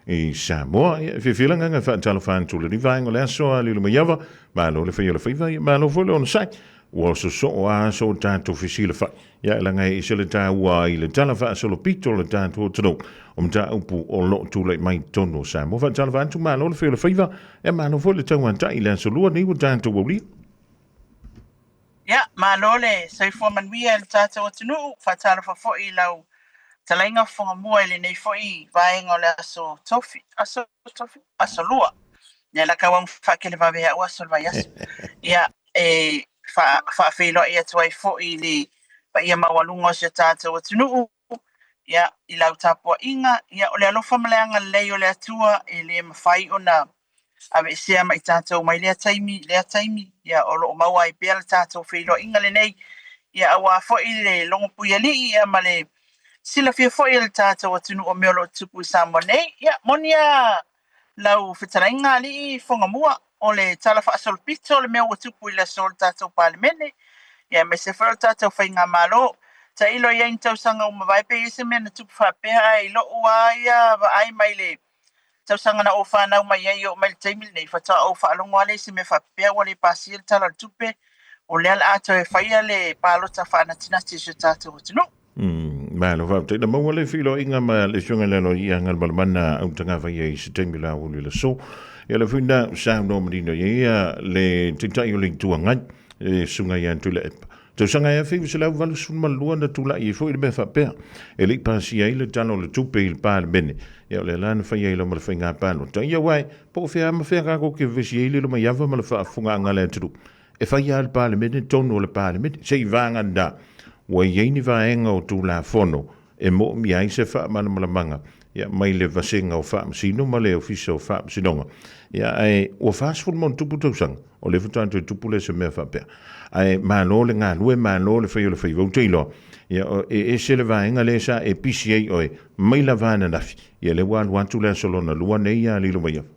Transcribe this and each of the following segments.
i Samoa. Ia, e fiafia le agaga e faatalofa atu i lenei vaega o le aso a Lilomaiava. Malo le fai o le faiva, ia malo foi le onosai. Ua sosoo a aso o tatou fesilafai. Ia, e laga e ese le taua i le tala faasolopito o le tatou atunuu o mataupu o lo o tulai mai i totonu o Samoa. Faatalofa atu, malo le fai o le faiva, ia malo foi le tauatai i le aso Lua nei ua tatou aulia. Ia, malo le soifua manuia i le tatou atunuu. Faatalofa foi i lau talaiga fofoga mua i lenei foi vaega o le aso Tofi, aso Tofi, aso Lua. Ia, la kau au whaakelevave au aso le vaiaso. Ia, e faafeiloai atu ai foi i le paia maualuga o si o tatou atunuu, ia, i lau tapuaiga, ia, o le alofa ma le agalelei o le Atua e le mafai ona aveesea ma i tatou mai lea taimi i lea taimi, ia, o lo o maua ai pea le tatou feiloaiga lenei, ia, aua foi le logopuialii, ia, ma le silafia foi e le tatou atunuu o mea o lo o tutupu i Samoa nei. Ia, moni lava lau fetalaiga Alii Fogamua, o le tala faasolopito o le mea ua tupu i le aso o le tatou Palemene, ia, aemaise foi o le tatou faigamalo. Tailo i ai ni tausaga ua mavae pe i ai se mea na tupu faapea, ae i lou lava ia vaai mai le tausaga na ou fanau mai ai e oo mai le taimi lenei, faatoa ou faalogo lava lea i se mea faapea ua le pasia le Tala o le Tupe, o lea o le a toe faia le palota faanatinati a si o tatou atunuu. Malo faafetai. Na maua le feiloaiga ma le Afioga i le Aloaia Galumalemana Autagavaia i se taimi la uli le aso. Ia le foi na saunoa manino i ai ia le Taitai o le Itu Agai, le Susuga ia Tuilaepa. Tausaga e 1982 na tulai ai foi le mea faapea, e le i pasia ai le Tala o le Tupe i le Palemene. Ia o lea la na fai ai lava ma le faiga palota. Ia aua po o fea ma fea tatou te vevesi ai le Lilomaiava ma le faafofogaaga a le atunuu. E fai lava e le Palemene tonu o le Palemene, seiavagana ua i ai ni vaega o Tulafono e moomia ai se faamalamalamaga ia mai le Vasega o Faamasino ma le Ofisa o Faamasinoga. Ia, ae ua 40+ tausaga o lea faatoa toe tupu lea se mea faapea. Ae malo le galue, malo le fai o le faiva. Ou te iloa, ia, e ese le vaega lea sa e pisi ai oe mai lava ananafi. Ia, lea ua alu atu le aso lona lua nei ia Lilomaiava.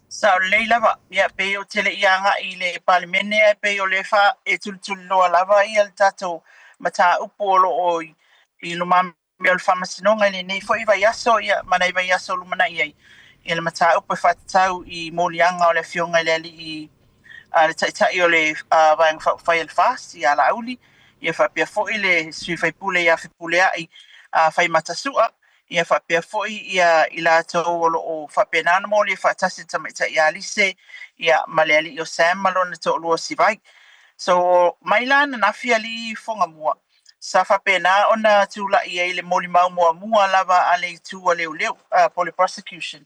Sao lelei lava. Ia, pei ou te le i agai i le Palemene ae pei o lea fa e tulituliloa lava ia le tatou mataupu o lo o i lumamea o le Faamasinoga i lenei foi vaiaso, ia, ma nai vaiaso o lumanai ai, ia le mataupu e faatatau i moliaga o le Afioga i le Alii a le Taitai o le Vaega Faaupufai a le FAST ia Laauli, ia faapea foi le sui faipule ia Fepuleai Faimatasoa, ia faapea foi ia i latou o lo o faapena ona molia faatasi le tamaitai ia Lise ia ma le alii o Sam ma lona toalua o Sivai. So mai la ananafi Alii Fogamua sa faapena ona tulai ai le molimau muamua lava a le itu a leoleo po o le prosecution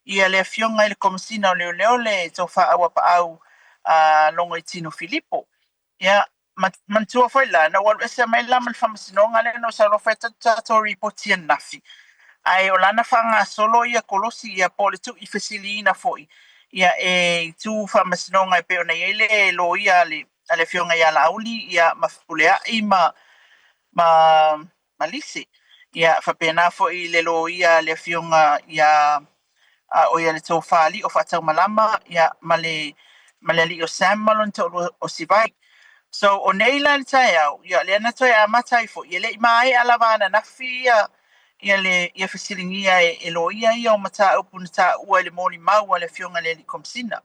ia le afioga i le Komesina o Leoleo le Tofa Auapaau Logoitino Filipo. Ia, manatua foi la, na ou alu ese mai la ma le faamasinoga lea na ou sau loa fai atu tatou ripoti ananafi, ae o lana faagasolo ia kolosi ia po o le tu'i fesiliina foi ia e itu faamasinoga e pei ona i ai le loia a le a le afioga ia Laauli ia ma Fepuleai ma ma ma Lise. Ia faapena foi i le loia a le afioga ia ʻo ia le Tofa Alii o Faataumalama ia ma le ma le alii o Sam ma lona toalua o Sivai. So o nei la i le taeao, ia lea na toe amata ai foi, e le i maea lava ananafi ia ia le ia fesiligia e loia ia o mataupu na taua i le molimau a le afioga i le alii Komesina.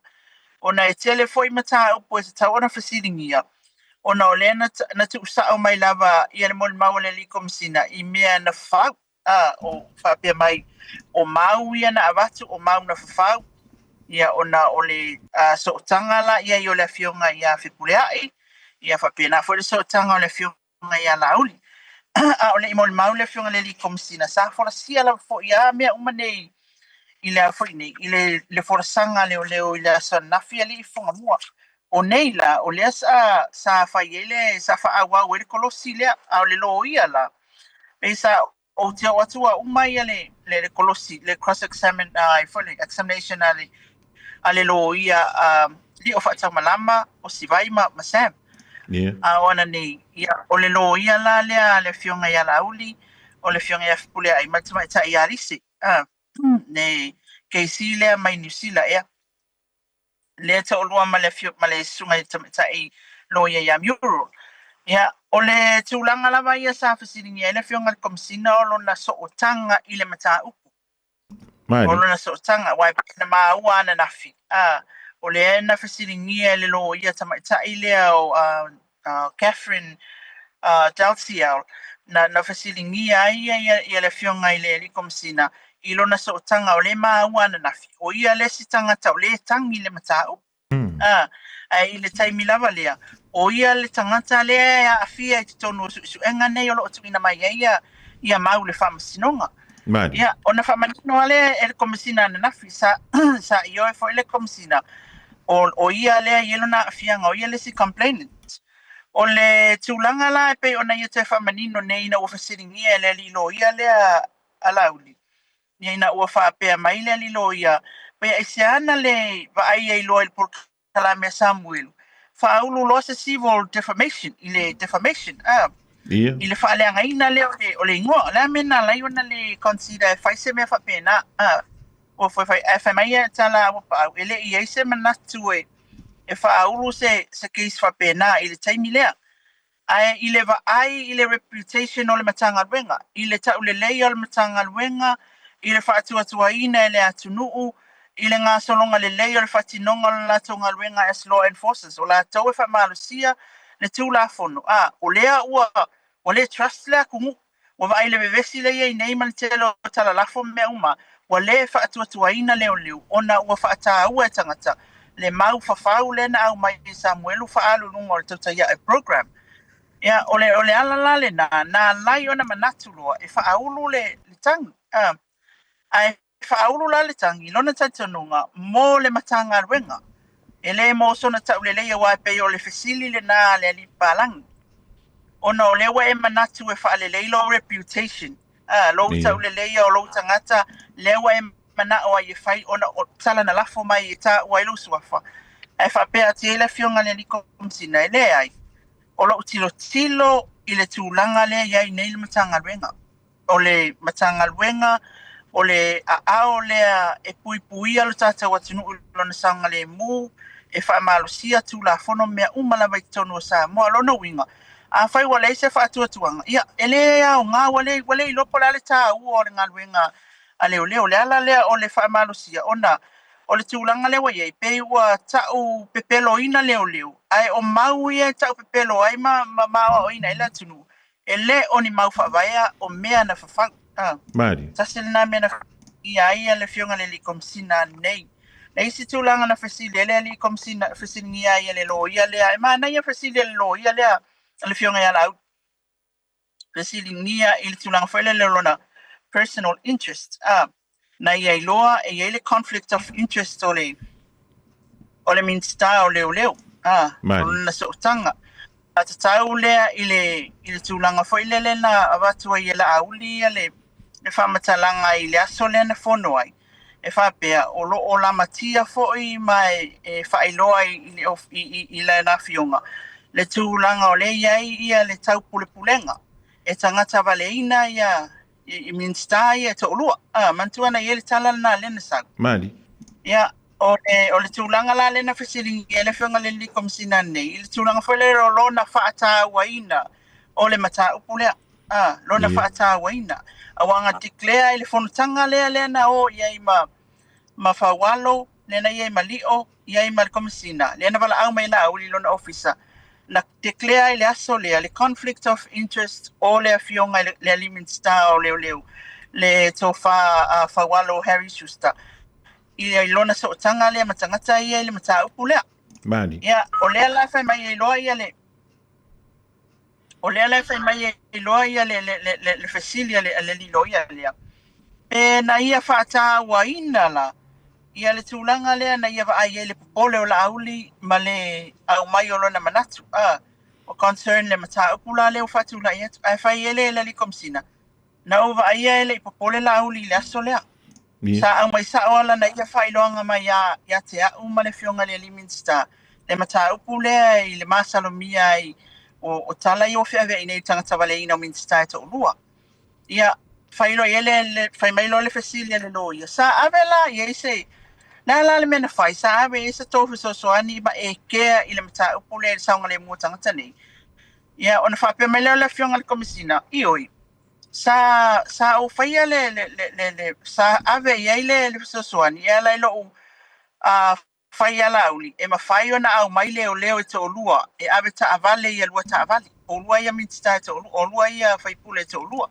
Ona e tele foi mataupu e tatau ona fesiligia, ona o lea na, na tuusao mai lava ia le molimau a le alii Komesina i mea na fau. A, o faapea mai, o mau ia na avatu, o mau na fafau, ia ona o le sootaga la i ai o le afioga ia Fepuleai, ia faapena foi le sootaga o le afioga ia Laauli. A o le i molimau le afioga i le alii Komesina, sa folasia lava foi a mea uma nei i le a foi nei, i le folasaga a leoleo i le aso ananafi Alii Fogamua. O nei la, o lea sa, sa fai ai le, sa faaauau ai le kolosi lea, a o le loia la, pei sa ou te oo atu ua uma ia le, le, le kolosi, le cross examine, foi le examination a le, a le loia a Lio Faataumalama, o Sivai ma, ma Sam. Yeah. A o ananei, ia, o le loia la lea a le afioga ia Laauli, o le afioga ia Fepuleai ma le tamaitai ia Lise, le KC lea mai Niu Sila ea. Lea toalua ma le afio ma le susuga i le tamaitai loia ia Muriel. Ia, o le tulaga lava ia sa fesiligia ai le afioga i le Komesina o lona sootaga i le mataupu. O lona sootaga, aua e pei ona maua ananafi, a, o lea na fesiligia e le loia tamaitai lea o Catherine Dalciel, na fesiligia ai ia ia le afioga i le alii Komesina i lona sootaga o lea e maua ananafi, o ia le isi tagata o lea e tagi i le mataupu. A, ae i le taimi lava lea, o ia le tagata lea e aafia i totonu o suesuega nei o lo o tuuina mai ai ia mau i le Faamasinoga. Ia, ona faamanino lava lea e le Komesina ananafi, sa ioe foi le Komesina, o ia lea e i ai lona aafiaga, o ia le isi complainant. O le tulaga la e pei ona ia toe faamanino nei ina ua fesiligia e le alii loia lea a Laauli, Ia ina ua faapea mai le alii loia, Pe aisea na le vaai ai loa i le polokalame a Samuelu, faaulu loa se civil defamation i le defamation, i le faaleagaina lea o le igoa. O le a mea na ala ai ona le consider e fai se mea faapena? Ua fai, ae fai mai ia tala a Auapaau, e le i i ai se manatu e faaulu se case faapena i le taimi lea. Ae i le vaai i le reputation o le Matagaluega, i le tauleleia o le Matagaluega, i le faatuatuaina e le atunuu, i le gasologa lelei o le faatinoga o le latou galuega as law enforcers, o latou e faamalosia le Tulafono, a, o lea ua ua le trust le atunuu. Ua vaai i le vevesi lea e i ai nei ma le tele o talalafo ma mea uma, ua le faatuatuaina leoleo ona ua faataua e tagata le mau fafau lea na aumai e Samuelu faaalu i luga o le Tautai Ae Program. Ia, o le, o le ala la lena na alai ona manatu loa e faaulu le, le tagi. Ae faaulu la le tagi i lona talitonuga mo le Matagaluega. E le mo sona taulelei aua e pei o le fesili lena a le alii papalagi. Ona o lea ua e manatu e faalelei lou reputation, lou tauleleia o lou tagata, lea ua e manao ai e fai ona o tala na lafo mai e taua ai lou suafa. Ae faapea atu i ai le afioga i le alii Komesina, e leai, o lou tilotilo i le tulaga lea e i ai nei le Matagaluega. O le Matagaluega, o le aao lea e puipuia lo tatou atunuu i lona saogalemu, e faamalosia Tulafono ma mea uma lava i totonu o Samoa. O lona uiga, afai ua leai se faatuatuaga, ia, e le aoga, ua le, ua le iloa po o le a le taua o le galuega a leoleo. O le ala lea o le faamalosia, ona o le tulaga lea ua i ai, pei ua tau pepeloina leoleo, ae o mau ia e tau pepelo ai ma aoaoina ai le atunuu, E le o ni mau faavaea o mea na fafau. Malie. Tasi lena mea na fesiligia ai le Afioga i le Alii Komesina nei. Le isi tulaga na fesili ai le Alii Komesina, fesiligia ai e le loia lea, e manaia fesili a le loia lea a le Afioga ia Laauli, fesiligia i le tulaga foi lele o lona personal interest, na ia iloa e i ai le conflict of interest o le o le Minisita o Leoleo, o lona sootaga. A tatau lea i le i le tulaga foi lele na avatu ai e Laauli ia le le faamatalaga i le aso lea na fono ai, e faapea o lo o lamatia foi ma e faailoa i le i lana afioga le tulaga o lea e i ai ia le taupulepulega e tagata valeina ia i Minisita ia e toalua. A, manatua na i ai le tala lena lea na sau. Malie. Ia, o le tulaga la lea na fesiligia ai le Afioga i le Alii Komesina nei, i le tulaga foi lea o lona faatauaina o le mataupu lea. A, lona faatauaina. Aua na declare i le fonotaga lea lea na o i ai ma Faualo, lea na i ai ma Lio, i ai ma le Komesina, lea na valaau mai Laauli i lona ofisa, na declare ai le aso lea le conflict of interest o le afioga i le alii Minisita o Leoleo, le Tofa a Faualo Harry Schuster, i lona sootaga lea ma tagata ia i le mataupu lea. Malie. Ia, o lea la e fai mai ai loa ia le O lea la e fai mai ai loa ia le fesili a le alii loia lea, pe na ia faatauaina la ia le tulaga lea na ia vaai ai le popole o Laauli ma le aumai o lona manatu, a, o concern le mataupu la lea ua faatulai atu. Ae fai ai le alii Komesina, Na ou vaaia e le i popole Laauli i le aso lea. Sa aumai sao lava lana ia faailoaga mai ia te au ma le Afioga i le Alii Minisita le mataupu lea i le masalomia ai o tala ia ua feaveai nei i le tagata valeina o Minisita e toalua. Ia, fai loa i ai le, fai mai loa le fesili a le loia, sa ave la i ai se, le a la le mea na fai, sa ave i ai se tou fesoasoani ma e kea i le mataupu lea i le saogalemu o tagata nei? Ia, ona faapea mai lea o le Afioga i le Komesina, Ioe. Sa ou faia le sa ave i ai le fesoasoani e ala i lou fai alauli e mafai ona aumai leoleo e toalua e ave taavale ia lua taavale o lua ia Minisita e toalua o lua ia faipule e toalua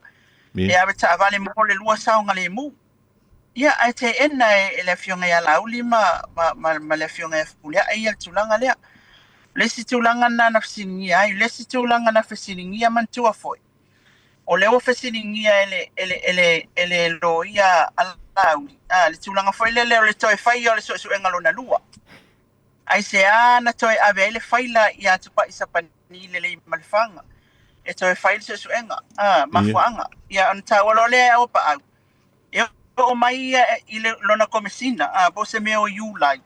e ave taavale mo le lua saogalemu. Ia ae teena e le afioga ia Laauli ma le afioga ia Fepuleai ia le tulaga lea. O le isi tulaga lena na fesiligia ai, o le isi tulaga na fesiligia manatua foi, o lea ua fesiligia e le loia a Laauli, le tulaga foi lele o le toe faia o le suesuega lona lua. Aisea na toe ave ai le faila ia Tupai Sapani i le Leimalefanga e toe fai le suesuega, mafuaaga. Ia ona taua loa lea e Auapaau, e oo mai ia i le lona komesina, po o se mea o Iulai,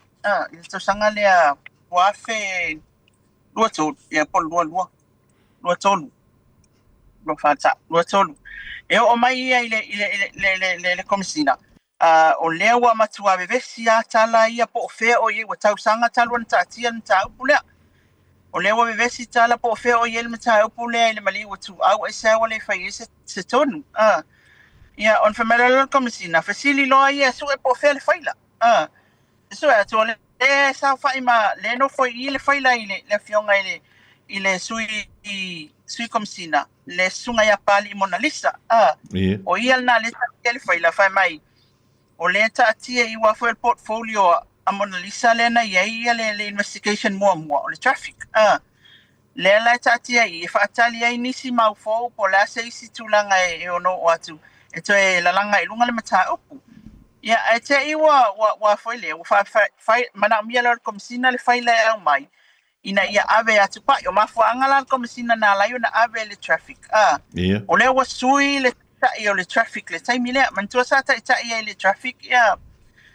i le tausaga lea 2023, ia po o le 22, 23, 24, 23. E oo mai ia i le komesina, o lea ua matua vevesi lava tala ia po o fea o i ai, ua tausaga talu ona taatia le mataupu lea. O lea ua vevesi tala po o fea o i ai le mataupu lea i le maliu ua tuau aisea ua le fai ai se tonu. Ia, ona fai mai loa lea o le komesina, fesili loa ia e sue po o fea le faila. E sue atu o lea saofai ma le nofo i i le faila i le afioga i le sui komesina, le susuga ia Pali Monalisa. O ia lena lea taatia le faila fai mai, o lea taatia i ua foi le portfolio a Monalisa lea na i ai ia le investigation muamua o le traffic. Lea la e taatia i e faatali ai nisi mau fou po o le a se isi tulaga e ono oo atu e toe lalaga i luga le mataupu. Ia, ae te i ua foi lea, ua manaomia loa e le komesina le faila e aumai, ina ia ave atu pai. O mafuaaga la le komesina na ala ai ona ave le traffic. O lea ua sui le taitai o le traffic le taimi lea. Manatua sa taitai ai le traffic ia,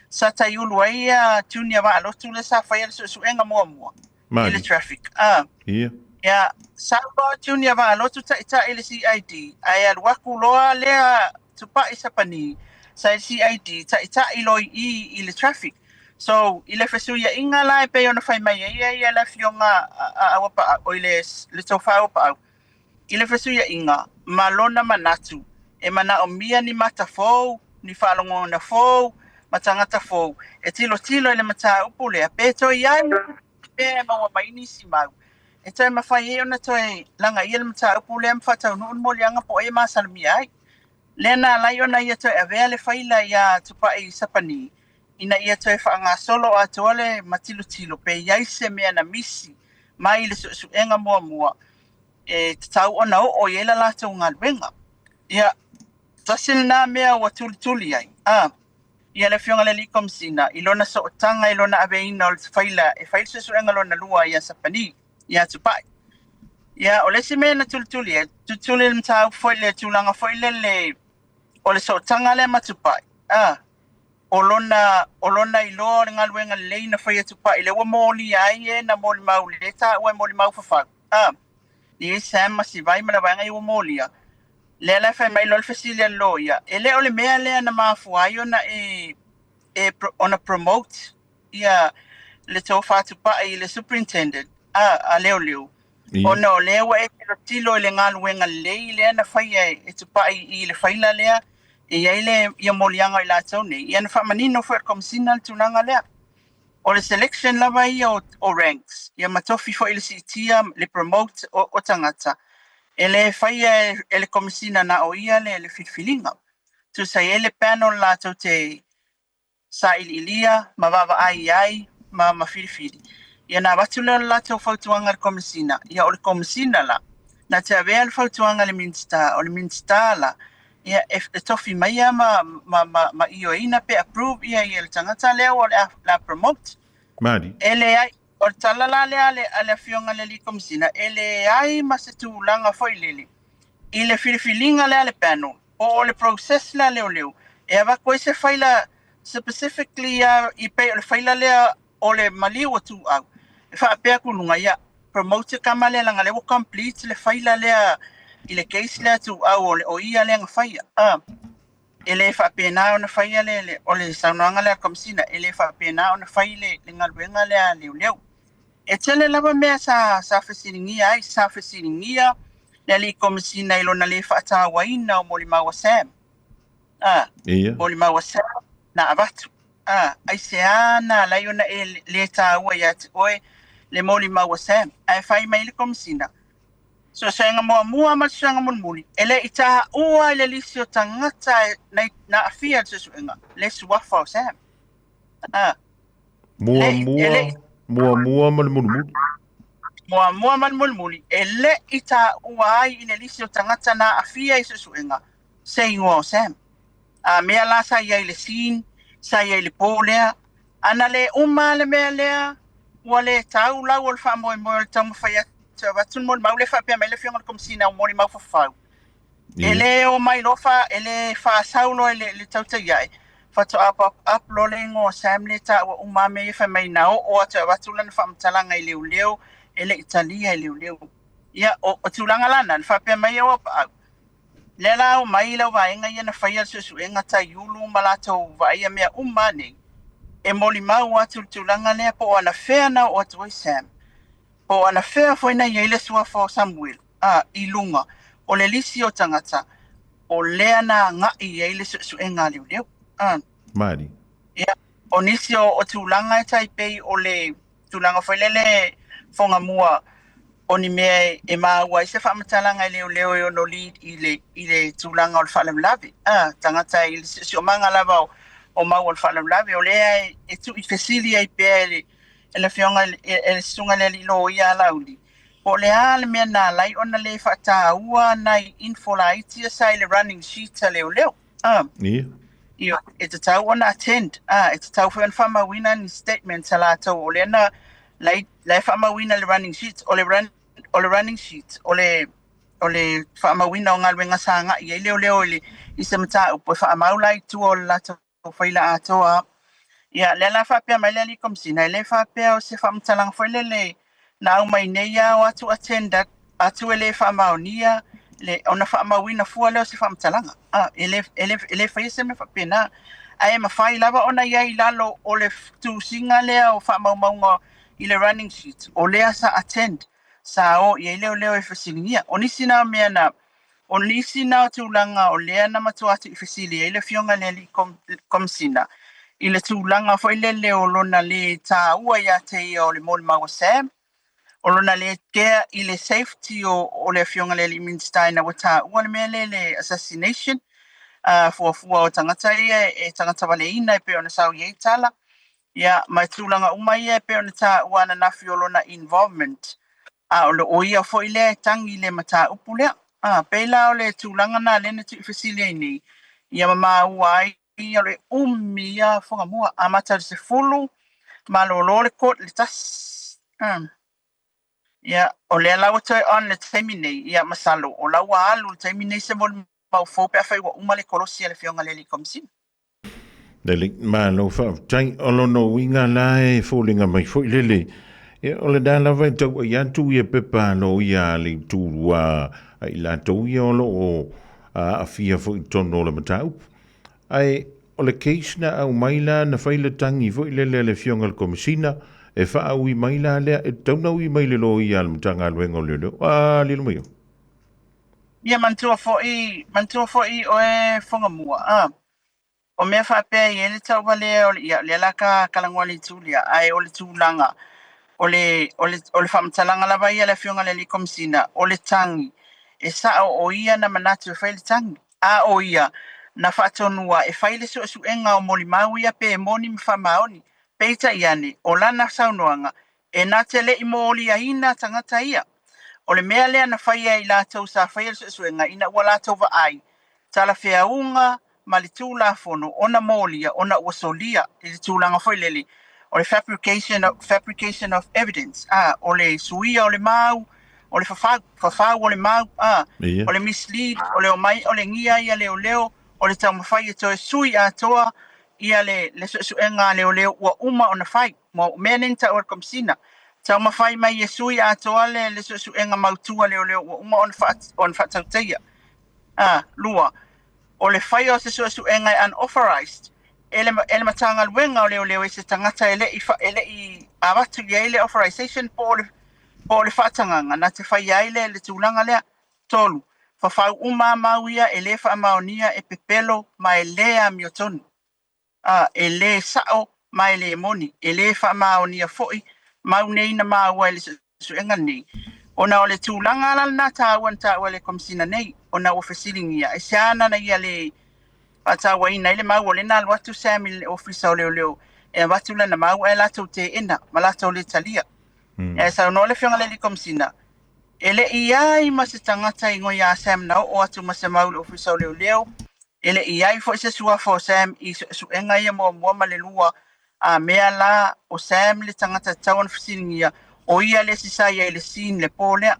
sa taiulu ai ia Junior Vaalotu le sa faia le suesuega muamua i le traffic. Ia, sa loa Junior Vaalotu taitai le CID, ae alu atu loa lea Tupai Sapani, sa i le CID, taitai loa i le traffic. So, i le fesuiaiga la e pei ona fai mai ai ia le afioga a Auapaau, o i le tofa Auapaau, i le fesuiaiga ma lona manatu, e manaomia ni mata fou, ni faalogona fou, ma tagata fou, e tilotilo i le mataupu lea, pe toe i ai pe maua mai nisi mau, e toe mafai ai ona toe lagaia le mataupu lea ma faataunuu le moliaga po o ai e masalomia ai. Lea na ala ai ona ia toe avea le faila ia Tupai Sapani, ina ia toe faagasolo atoa le matilotilo pe i ai se mea na misi mai le suesuega muamua e tatau ona oo i ai la latou galuega. Ia, tasi lena mea ua tulituli ai. Ia le afioga i le alii komesina i lona sootaga i lona aveina o le faila e fai le suesuega lona lua ia Sapani, ia Tupai. Ia, o le isi mea na tulituli ai, tulituli le mataupu foi le tulaga foi lele o le sootaga lea ma Tupai. O lona iloa o le galuega lelei na faia Tupai, lea ua molia ai e na molimau le taua e molimau fafau. Ni Sam ma Sivai ma le vaega ia ua molia. Lea la e fai mai loa le fesili a le loia, e le o le mea lea na mafua ai ona ona promote ia le tofa Tupai i le superintendent a leoleo. Ona o lea ua e tilotilo i le galuega lelei lea na faia e Tupai i le faila lea e i ai le ia moliaga o i latou nei. Ia na faamanino foi e le komesina le tulaga lea. O le selection lava ia o ranks, ia ma tofi foi le siitia, le promote o tagata, e le faia e le komesina na o ia le filifiliga. Tusa i ai le panel latou te sailiilia ma vaavaai i ai ma filifili. Ia na avatu lea o le latou fautuaga i le komesina. Ia o le komesina la, na te avea le fautuaga i le Minisita, o le Minisita la, ia e tofi maia ma ioeina pe approve ia le tagata lea ua le a promote. E leai, o le tala la lea a le afioga i le alii komesina, e leai ma se tulaga foi lele i le filifiliga lea a le panel, po o le process lea leoleo, e avatu ai se faila specifically i pei o le faila lea o le maliu o tuau. E faapea atu luga, ia, promote kama lea leaga lea ua complete le faila lea i le case lea tuau o ia lea na faia. E le faapena ona faia o le saunoaga lea a le komesina, e le faapena ona fai le galuega lea a leoleo. E tele lava mea sa fesiligia ai, sa fesiligia. le alii Komesina i lona lē faatauaina o molimau a Sam. A, Ia. Molimau a Sam na avatu. A, aisea na ala ai ona e lē taua iā te oe le molimau a Sam? Ae fai mai le Komesina, suesuega muamua ma le suesuega mulimuli, e le i taua i le lisi o tagata e na aafia i le suesuega le suafa o Sam. A, Muamua, e le i muamua ma le mulimuli. Muamua ma le mulimuli, e le i taua ai i le lisi o tagata na aafia i suesuega se igoa o Sam. A mea la sa i ai i le scene, sa i ai i le pō lea, ana le uma le mea lea, ua le tau lau o le faamoemoe o le taumafai atu e avatu le molimau lea faapea mai le Afioga i le Komesina o molimau fafau. E le o mai loa fa, e le faasau loa i le tautaiae, faatoa pop up loa le igoa o Sam lea taua uma lava mea ia fai mai na oo atu e avatu lana faamatalaga i leoleo, e le i talia e leoleo. Ia, o tulaga la na, na faapea mai au Auapaau, lea la omai lau vaega ia na faia le suesuega taiulu ma latou vaaia mea uma nei, e molimau atu le tulaga lea po o anafea na oo atu ai Sam, po o anafea foi na i ai le suafa o Samuel, a, i luga o le lisi o tagata o lea na agai i ai le suesuega a leoleo. A. Mali. Ia, o nisi o tulaga e tai pei o le tulaga foi lele Fogamua o ni mea e maua ai se faamatalaga e leoleo e ono lead i le tulaga o le faalavelave. A, tagata i le siosiomaga lava o mau o le faalavelave, o lea e tuuifesili ai pea e le afioga e le susuga le alii loia Alauli. Po o le a le mea na alai ona le faataua nai info laiti ia sa i le running sheet a leoleo. A. Ia. Ia, e tatau ona attend, a, e tatau foi ona faamauina ni statements a latou o lea na la e faamauina le running sheet, o le running sheet, o le faamauina o galuega sa agai ai leoleo i se mataupu e faamau la i tua o le latou faila atoa. Ia, lea la faapea mai le alii Komesina, e le faapea o se faamatalaga foi lele na aumai nei a o atu attend atu e le faamaonia le ona faamauina fua lea o se faamatalaga. A, e le faia se mea faapena. Ae mafai lava ona i ai i lalo o le tusiga lea o faamaumauga i le running sheet, o lea sa attend, sa o i ai leoleo e fesiligia. O nisi na mea na, o nisi na o tulaga o lea na matua atu i fesili ai le afioga i le alii Komesina i le tulaga foi lele o lona le taua ia te ia o le molimau a Sam, o lona le kea i le safety o le afioga i le alii Minisita ina ua taua le mea lea le assassination, fuafua o tagata ia e tagata valeina e pei ona sau i ai tala. Ia, ma tulaga uma ia e pei ona taua ananafi o lona involvement. A o le o ia foi lea e tagi le mataupu lea. A, pei la o le tulaga na lea na tuuifesili ai nei, ia ma maua ai o le umi ia Fogamua. Amata i le 10, malolo le court le 1. Ia, o lea la ua toe on le taimi nei, ia masalo, o la ua alu le taimi nei se molimau fou pe afai ua uma le kolosi a le afioga i le alii Komesina. Lele, malo faafetai. O lona uiga la e foliga mai foi lele. Ia, o lena lava e tau ai atu ia pepa loia a le itulua a i latou ia o lo o aafia foi i totonu o le mataupu. Ae o le case na aumai la na fai le tagi foi lele a le afioga i le Komesina e faaui mai la lea e tatau ona ui mai le loia a le Matagaluega o Leoleo. A, lilo mai o. Ia manatua foi oe Fogamua, a. O mea faapea i ai le tauvalea o le, ia, lea la ka talanoa le itu lea, ae o le tulaga, o le faamatalaga lava ia le afioga i le alii Komesina, o le tagi, e sao o ia na manatu e fai le tagi. A o ia, na faatonua e fai le suesuega o molimau ia pe moni ma faamaoni. Peitai ane, o lana saunoaga, e na te le i moliaina tagata ia. O le mea lea na faia i latou sa faia le suesuega ina ua latou vaai, talafeauga ma le tulafono ona molia ona ua solia i le tulaga foi lele o le fabrication of evidence, a, o le suia o le mau, o le fafau fafau o le mau, a, o le mislead, o le omai o le gia ia leoleo, o le taumafai e toe sui atoa ia le suesuega a leoleo ua uma ona fai. Mo mea nei na taua e le Komesina, taumafai mai e sui atoa le suesuega mautu a leoleo ua uma ona faatautaia. A, lua, o le faia o se suesuega e unauthorized e le Matagaluega o Leoleo e se tagata e le i avatu i ai le authorization po o le faatagaga na te faia ai le tulaga lea. 3, fafau uma mau ia e lē faamaonia e pepelo ma e lē amiotonu. E lē sa'o ma e lē moni, e lē faamaonia fo'i mau nei na maua i le suesuega lenei. Ona o le tulaga la lenā taua na taua e le Komesina nei, ona ua fesiligia aisea na ia lē faatauaina ai le mau o lea na alu atu Sam i le Ofisa o Leoleo e avatu lana mau ae latou teena ma latou lē talia. Ae saunoa le Afioga i le Alii Komesina, e le'i ai ma se tagata igoa iā Sam na oo atu ma se mau i le Ofisa o Leoleo, e le'i ai foi se suafa o Sam i suesuega ia muamua ma le lua, a mea la o Sam le tagata tatau ona fesiligia, o ia le isi sa i ai i le scene le po lea.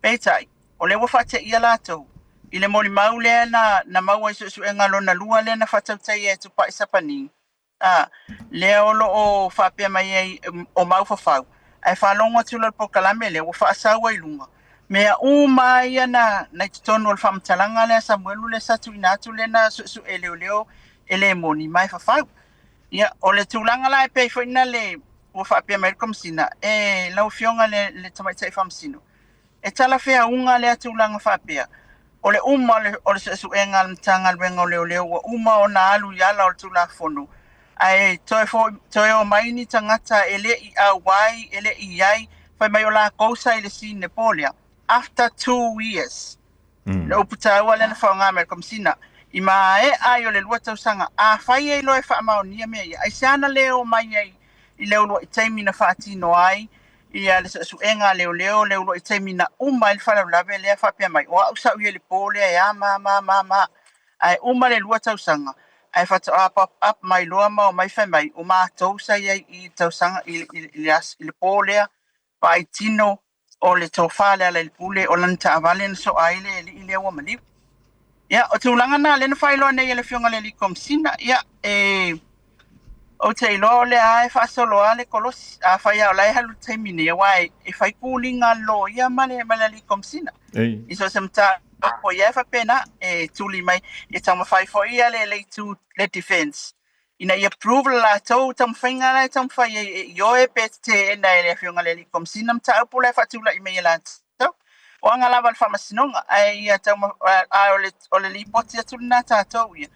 Peitai, o lea ua faateia latou i le molimau lea na maua i suesuega lona lua lea na faatautaia e Tupai Sapani, lea o loo faapea mai ai o mau fafau, ae faalogo atu loa i le polokalame lea ua faasau ai luga mea uma ia na i totonu o le faamatalaga lea a Samuelu lea sa tuuina atu lea na suesue e leoleo e lē moni ma e fafau. Ia, o le tulaga la e pei foi na le ua faapea mai le Komesina, e lau Afioga le Tamaitai Faamasino, e talafeauga lea tulaga faapea o le uma o le suesuega a le Matagaluega o Leoleo ua uma ona alu i ala o le Tulafono, ae toe o mai ni tagata e le'i auai, e le'i i ai, fai mai o lakou sa i le scene le po lea after 2 years. Le upu taua lea na faaaoga mai e le Komesina, i maea ai o le 2 tausaga, afai e iloa e faamaonia mea ia, aisea na lē o mai ai i le uluai taimi na faatino ai ia le suesuega a leoleo, le uluai taimi na uma ai le faalavelave lea faapea mai o a'u sa ou i ai i le po lea e a ma ma ma ma, ae uma le 2 tausaga ae faatoa pop up mai loa ma omai fai mai o matou sa i ai i tausaga i le po lea, vaai tino o le tofa le Lealailepule o lana taavale na soa ai le alii lea ua maliu. Ia, o tulaga na lea na faailoa nei e le Afioga i le Alii Komesina. Ia, e ou te iloa o lea e faasolo lava le kolosi. Afai lava o la e alu i le taimi nei, aua e fai kuliga a le loia ma le Alii Komesina. I so o se mataupu ia e faapena, e tuli mai, e taumafai foi ia le itu le defense ina ia prove le latou taumafaiga la e taumafai ai e ioe pe teena e le Afioga i le Alii Komesina mataupu la e faatulai mai e latou. O aga lava le faamasinoga, ae ia ae o le lipoti atu lenā tatou ia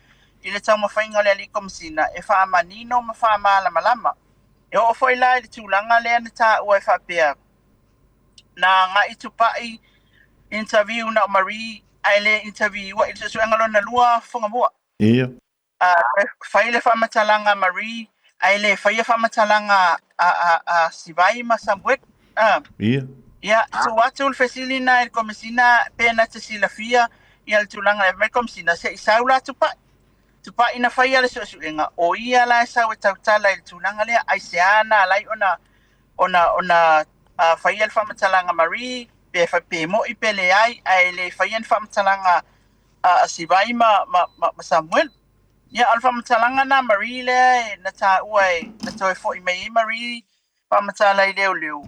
i le taumafaiga o le Alii Komesina e faamanino ma faamalamalama. E oo foi la i le tulaga lea na taua e faapea na agai Tupai interview na o Marie ae le interview i le suesuega lona lua Fogamua. Ia. Fai le faamatalaga a Marie ae le faia faamatalaga a Sivai ma Samuel. Ia. Ia, tuu atu le fesili na i le Komesina pe na te silafia ia le tulaga lea. Fai mai le Komesina, se i sau la Tupai. Tupai na faia le suesuega, o ia la e sau e tautala i le tulaga lea, aisea na alai ona faia le faamatalaga Marie, pe pe mo'i pe leai, ae le faia ni faamatalaga a Sivai ma Samuel. Ia, o le faamatalaga na Marie lea na taua e na toe fo'i mai ai Marie faamatala i leoleo,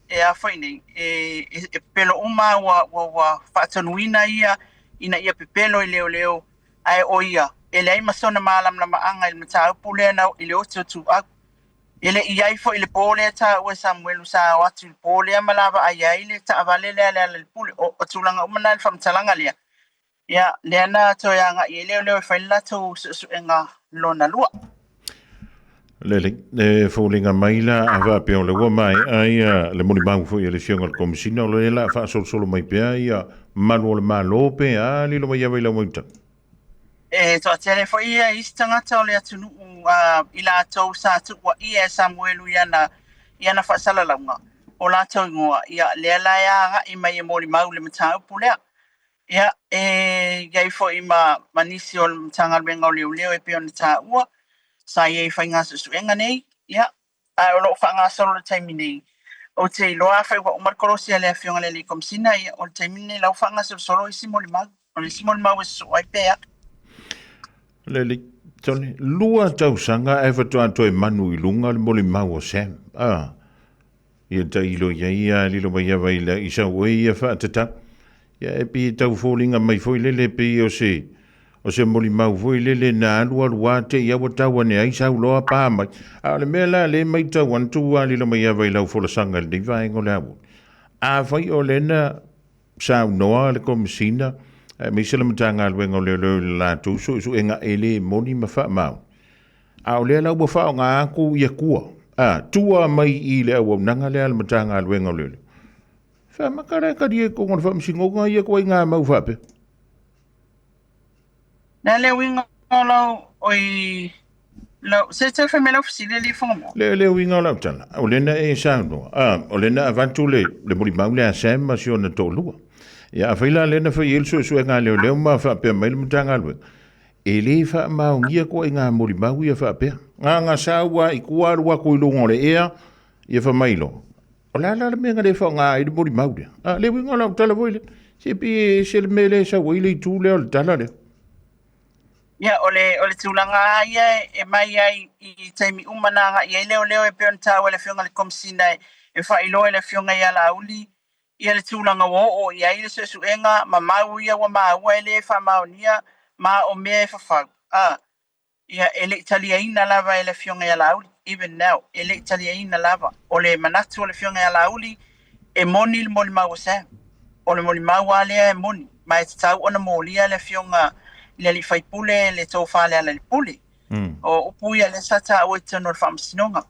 e a foi nei, e pepelo uma ua faatonuina ia ina ia pepelo i leoleo, ae o ia e leai ma sona malamalamaaga i le mataupu lea na i le ote o Tuau. E le'i i ai foi i le po lea taua e Samuelu sa o atu i le po lea ma lavaai ai le taavale lea a Lealailepule. O tulaga uma na i le faamatalaga lea, ia, lea na toe agai ai leoleo e fai le latou suesuega lona lua. Lelei, e foliga mai la a faapea o le ua maea ia le molimau foi a le Afioga i le Komesina, o lea o le a faasolosolo mai pea ia malu o le Malo pe a lilo mai ava i lau matau. E toatele foi ia isi tagata o le atunuu i latou sa tuuaia e Samuelu i ana faasalalauga o latou igoa, ia lea la e agai mai e molimau i le mataupu lea. Ia, e i ai foi ma nisi o le Matagaluega o Leoleo e pei ona taua, sa i ai i faiga suesuega nei, ia, ae o lo o faagasolo i le taimi nei. Ou te iloa afai ua uma le kolosi a le Afioga i le Alii Komesina, ia, o le taimi lenei la ua faagasolosolo isi molimau. O le isi molimau e sosoo ai pe a. Lelei, Tony, 2 tausaga ae faatoa toe manu i luga le molimau o Sam. Ia tailo i ai ia lilo mai ava i le i sau ai ia faatatau. Ia e pei e tau foliga mai foi lele pei o se molimau foi lele na alu alu a te i aua tau ane ai sau loa pa mai. A o le mea la le maitau atu a lilo mai ava i lau folasaga i lenei vaega o le aoauli. Afai o lena Saunoa le Komesina aemaise le Matagaluega o Leoleo i le latou suesuega e le moni ma faamaoni. A o lea la ua faaaoga atu ia tua, a, tua mai i le auaunaga lea a le Matagaluega o Leoleo. Faamata la e talia i totonu o le Faamasinoga ia ituaiga mau faapea. Le a le uiga o lau, oi, lau, se toe fai mai lau fesili alii Fogamoa. Le uiga o lau tala, o lea na e saunoa, a, o lea na avatu le molimau lea a Sam ma si ona toalua. Ia, afai la lea na fai ai le suesuega a leoleo ma faapea mai le Matagaluega, e le faamaonia ituaiga molimau ia faapea. Na ona sau lava i tua alu atu i luga o le ea, ia fai mai loa, o le a la le mea na le faaaoga ai le molimau lea? A, le uiga o lau tala foi lea, se pei e ese le mea lea e sau ai le itu lea o le tala lea. Ia, o le, o le tulaga lava ia e mai ai i taimi uma na agai ai leoleo e pei ona taua e le Afioga i le Komesina e faailoa i le Afioga ia Laauli ia le tulaga ua oo i ai le suesuega ma mau ia ua maua e le faamaonia ma o mea e fafau. A, ia, e le i taliaina lava e le Afioga ia Laauli, even now, e le i taliaina lava. O le manatu o le Afioga ia Laauli, e moni le molimau a Sam. O le molimau lava lea e moni, ma e tatau ona molia le Afioga i le alii faipule le tofa Lealailepule. O upu ia lea sa taua i totonu o le Faamasinoga.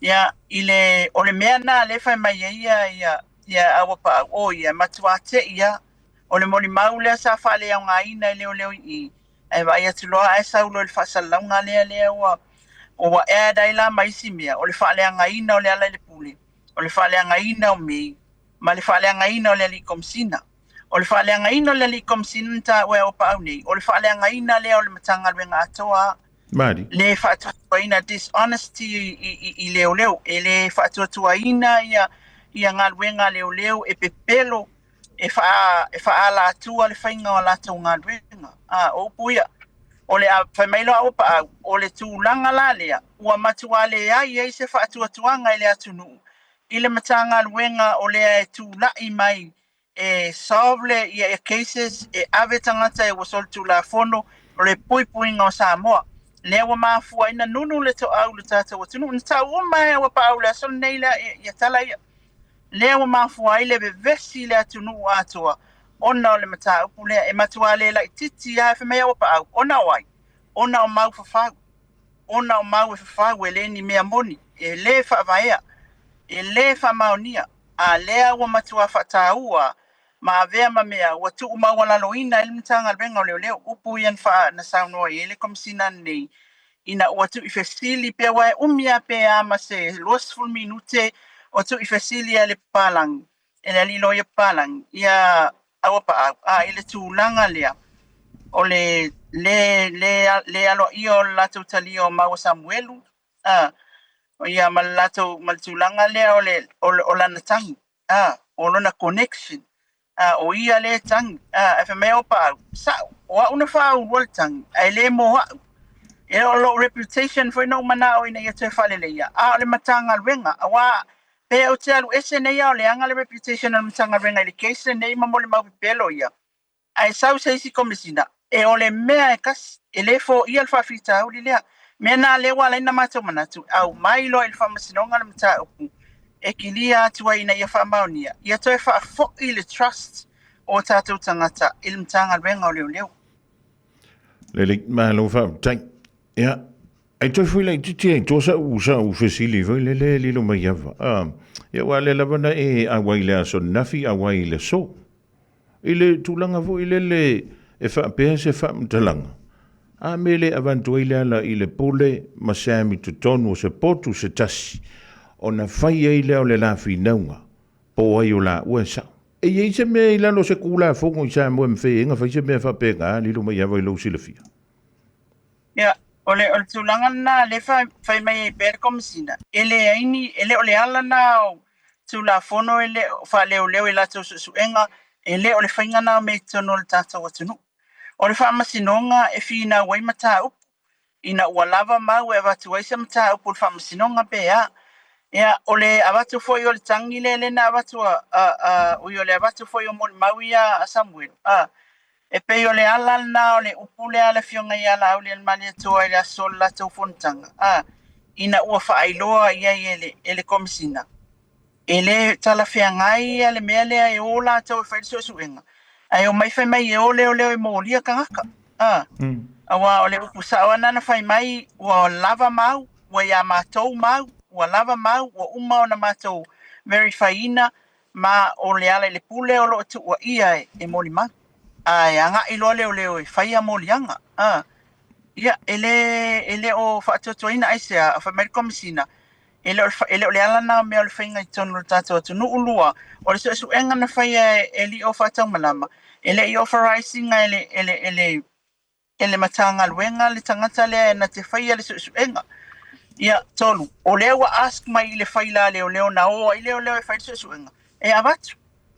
Ia, i le, o le mea lena lea e fai mai ai ia, ia, ia Auapaau, o ia, e matuā te i lava. O le molimau lea sa faaleaogaina e leoleo i i, ae vaai atu loa ae sau loa i le faasalalauga lea lea ua, ua add ai la ma isi mea, o le faaleagaina o Lealailepule, o le faaleagaina o May, ma le faaleagaina o le alii Komesina. O le faaleagaina o le alii Komesina na taua e Auapaau nei, o le faaleagaina lea o le Matagaluega atoa. Mali. Le faatuatuaina dishonesty i leoleo, e le faatuatuaina ia, ia galuega a leoleo e pepelo, e faaalatua le faiga o a latou galuega. A, o upu ia, o le a fai mai loa Auapaau, o le tulaga la lea, ua matua leai ai se faatuatuaga i le atunuu i le Matagaluega o lea e tulai mai e solve le ia cases, e ave tagata e ua solitulafono, o le puipuiga o Samoa. Lea ua mafua ai na nunu le toau i le tatou atunuu. Na tau uma e Auapaau i le aso lenei lea, ia tala ia. Lea ua mafua ai le vevesi i le atunuu atoa ona o le mataupu lea. E matua le laitiiti lava, fai mai Auapaau, ona o ai? Ona o mau fafau. Ona o mau e fafau e le ni mea moni, e le faavaea, e le faamaonia. A lea ua matua faataua ma avea ma mea ua tuumaualaloina ai le Matagaluega o Leoleo. Upu ia na saunoa i ai le Komesina nei ina ua tuuifesili pe ua e umi lava pe a ma se 20 minute o tuuifesili a le papalangi, e le alii loia papalangi, ia Auapaau. A i le tulaga lea o le le le le aloaia o le latou talia o mau a Samuelu, a ia ma le latou ma le tulaga lea o le o lana tagi, a o lona connection, a o ia lea e tagi, a ae fai mai Auapaau, sa'o, o a'u na faaulua le tagi ae le mo a'u. E o lo'u reputation foi na ou mana'o ina ia toe faaleleia, a o le Matagaluega, auā pe ou te alu ese nei a o leaga le reputation o le Matagaluega i le case lenei ma molimau pepelo ia, ae sau se isi Komesina, e o le mea e tasi, e le foia le faafitauli lea. Mea na lea ua ala ai ona matou manatu, aumai loa i le Faamasinoga le mataupu e kilia atu ai ina ia faamaonia, ia toe faafoi le trust o tatou tagata i le Matagaluega o Leoleo. Lelei, malo faafetai. Ia, ai toe foi laitiiti ai tua sa'u fesili foi lele e lilo mai ava. Ia aua lea lava na e auai i le aso ananafi, auai i le aso. I le tulaga foi lele e faapea se faamatalaga, a mea le avatu ai le ala i le pule ma Sam i totonu o se potu se tasi, ona fai ai lea o le la finauga, po o ai o laua e sa'o. E i ai se mea i lalo o se Tulafono i Samoa e mafai ai ona fai se mea faapena, lilo mai ava i lou silafia? Ia, o le, o le tulaga lena lea e fai mai ai pea le Komesina, e leai ni, e le o le ala lena o Tulafono e le o faaleoleo i latou suesuega, e le o le faiga lena o mea i totonu o le tatou atunuu. O le Faamasinoga e finau ai mataupu, ina ua lava mau e avatu ai se mataupu i le Faamasinoga pe a. Ia, o le avatu foi o le tagi lea lea na avatu a, a, a, ui o le avatu foi o molimau ia a Samuelu, a, E pei o le ala lena o le upu lea a le Afioga ia Laaulialemalietoa i le aso o le latou fonotaga, a, ina ua faailoa i ai e le, e le Komesina, E lē talafeagai ia le mea lea e o latou e fai le suesuega, ae omai fai mai e o leoleo e molia tagata. A, auā o le upu sa'o lava lena na fai mai, ua lava mau, ua iā matou mau, ua lava mau, ua uma ona matou verify ina, ma o Lealailepule o lo o tuuaia e molimau. Ae agai loa leoleo e faia moliaga. A, ia, e lē e le o faatuatuaina aisea, fai mai le Komesina, E le o e le o le ala lena o mea o le faiga i totonu o le tatou atunuu. Lua, o le suesuega na faia e alii o faataumalama, e le i authorize ina e le, e le, e le, e le Matagaluega le tagata lea na te faia le suesuega. Ia, tolu, o lea ua ask mai i le faila a leoleo na o ai leoleo e fai le suesuega, e avatu.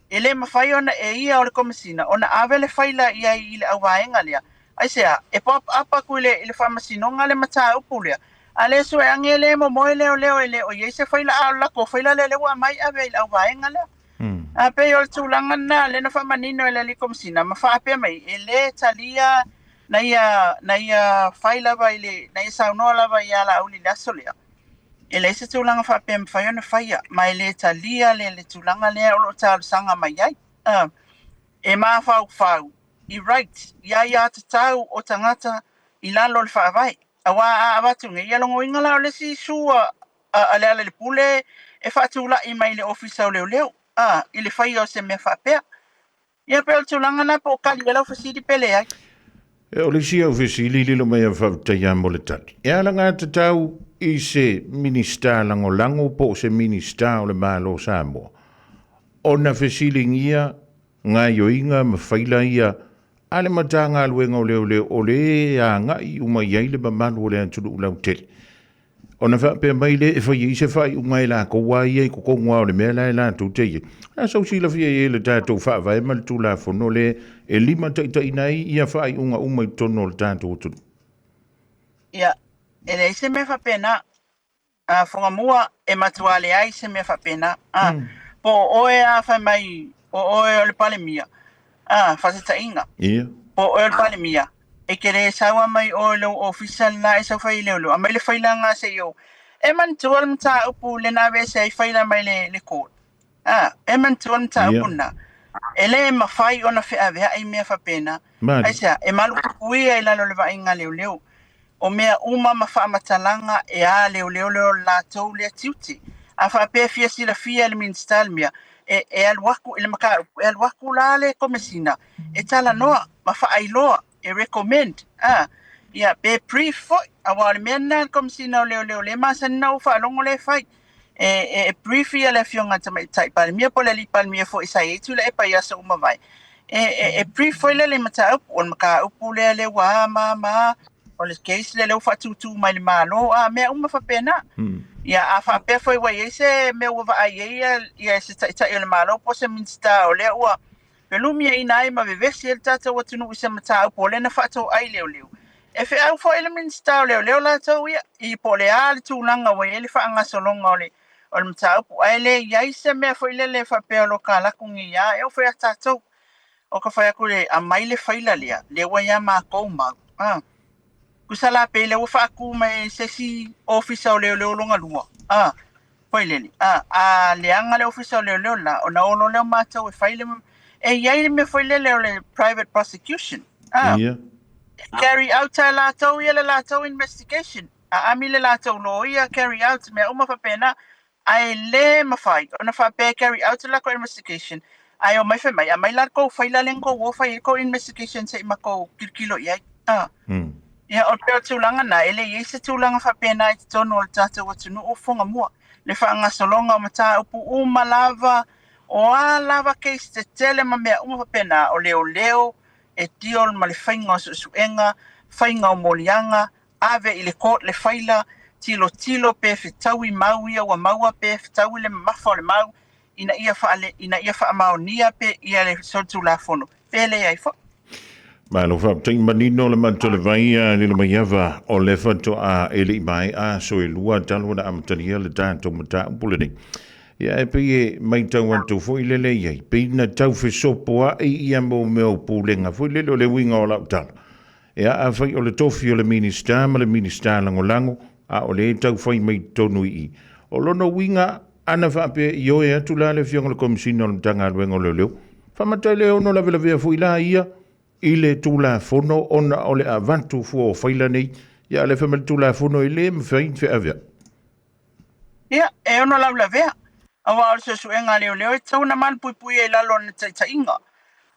E le mafai ona e ia o le Komesina ona ave le faila i ai i le auvaega lea. Aisea? E pop up aku i le, i le Faamasinoga le mataupu lea. A le sue age le momoe leoleo e le o i ai se faila a o le latou faila lea lea ua aumai ave ai i le auvaega lea. A pei o le tulaga lena lea na faamanino e le Alii Komesina ma faapea mai e le talia na ia, na ia fai lava i le, na ia saunoa lava ia Laauli i le aso lea. E leai se tulaga faapea e mafai ona faia, ma e le talia le, le tulaga lea o lo o talosaga mai ai. E mafaufau i right, i aiatatau o tagata i lalo o le Faavae. Aua a avatu nei, ia logoina la o le isi sua a Lealailepule e faatulai mai i le Ofisa o Leoleo, i le faia o se mea faapea. Ia pei o le tulaga lena po o tali ai lau fesili pe leai. E o le isi au fesili lilo mai a faafetai mo le tali. E alagatatau i se Minisita Lagolago po o se Minisita o le Malo o Samoa ona fesiligia gaoioiga ma faila ia a le Matagaluega o Leoleo o le agai uma i ai le mamalu o le atunuu lautele. Ona faapea mai lea e fai ai se faaiuga e latou a ia i totonu lava o le mea la e latou te i ai. A sau silafia i ai le tatou Faavae ma le Tulafono lea e limataitaiina ai ia faaiuga uma i totonu o le tatou atunuu. Ia, e leai se mea faapena. A Fugamua, e matua leai se mea faapena. A, po o oe a fai mai o oe o le Palemia, a, faataitaiga. Ia. Po o oe o le Palemia, E te le saua mai oe i lou ofisa lena e sau fai leoleo, aumai le faila se i ou. E manatua le mataupu lena aveese ai faila mai le, le court. A, e manatua le mataupu lena. E le mafai ona feaveai mea faapena. Aisea, e malupuipuia i lalo o le vaaiga a leoleo. O mea uma ma faamatalaga e a leoleo lea o le latou lea tiute. A faapea e fia silafia e le Minisita le mea, e, e alu aku i le mataupu, e alu aku la le Komesina e talanoa ma faailoa, e recommend, a, ia, pe brief foi, aua o le mea lena a le Komesina o Leoleo lea e masani ona ou faalogo lea e fai. E, e, e brief ia le Afioga i le Tamaitai Palemia po o le Alii Palemia foi sa i ai Tuilaepa i aso ua mavae. E, e, e brief foi lele i mataupu, o le mataupu lea lea ua a ma a ma a, o le case lea lea ua faatūtū mai le Malo, a mea uma faapena. Ia, a faapea foi ua i ai se mea ua vaai ai ia, ia se Taitai o le Malo po o se Minisita o lea ua felumiaina ai ma vevesi ai le tatou atunuu i se mataupu o lea na faatoai leoleo. E feau foi le Minisita o Leoleo latou ia, i po o le a le tulaga ua i ai le faagasologa o le, o le mataupu, ae le i ai se mea foi lele e faapea o lo o kalaku nei lava, e oo foi ia tatou. O ka fai aku le, aumai le faila lea, lea ua ia matou mau. Ah. Tusa la pei lea ua faatu mai e se isi ofisa o leoleo lona lua. Ah. Foi lele, a, a leaga le ofisa o leoleo la, ona o loa lea o matou e fai le, e i ai le mea foi lele o le private prosecution. Ah. Ia. Carry out e latou ia le latou investigation. A ami le latou loia, carry out, mea uma faapena. Ae le mafai ona faapea e carry out le latou investigation, ae omai fai mai, aumai la le tou faila lea na tou o fai ai le tou investigation se i matou tilotilo i ai. Ah. Ia, o pei o le tulaga lena, e le i ai se tulaga faapena i totonu o le tatou atunuu o Fugamua. Le faagasologa o mataupu uma lava, o a lava case tetele ma mea uma faapena, o leoleo e deal ma le faiga o suesuega, faiga o moliaga, ave i le court le faila, tilotilo pe fetaui mau ia ua maua pe fetaui le mamafa o le mau ina ia faale, ina ia faamaonia pe ia le solitulafono pe leai foi. Malo faafetai manino le matou le vai a lilo mai ava o le faatoa e le i maea aso e lua talu ona amatalia le tatou mataupu lenei. Ia e pei e matau atu foi lele i ai, pei na tau fesopoai ia mo mea o pulega foi lele o le uiga o lau tala. Ia, afai o le tofi o le Minisita ma le Minisita Lagolago, a o lea e tau fai mai totonu i i, o lona uiga Ana faapea i ioe atu la le Afioga i le Komesina o le Matagaluega o Leoleo, faamata le ono lavelavea foi la ia i le Tulafono ona o le avatu fua o faila nei, ia a o le fai mai le Tulafono e le mafai ona feaveai. Ia, e ono laulavea, aua o le suesuega a leoleo e tatau ona malupuipuia i lalo o lana taitaiga.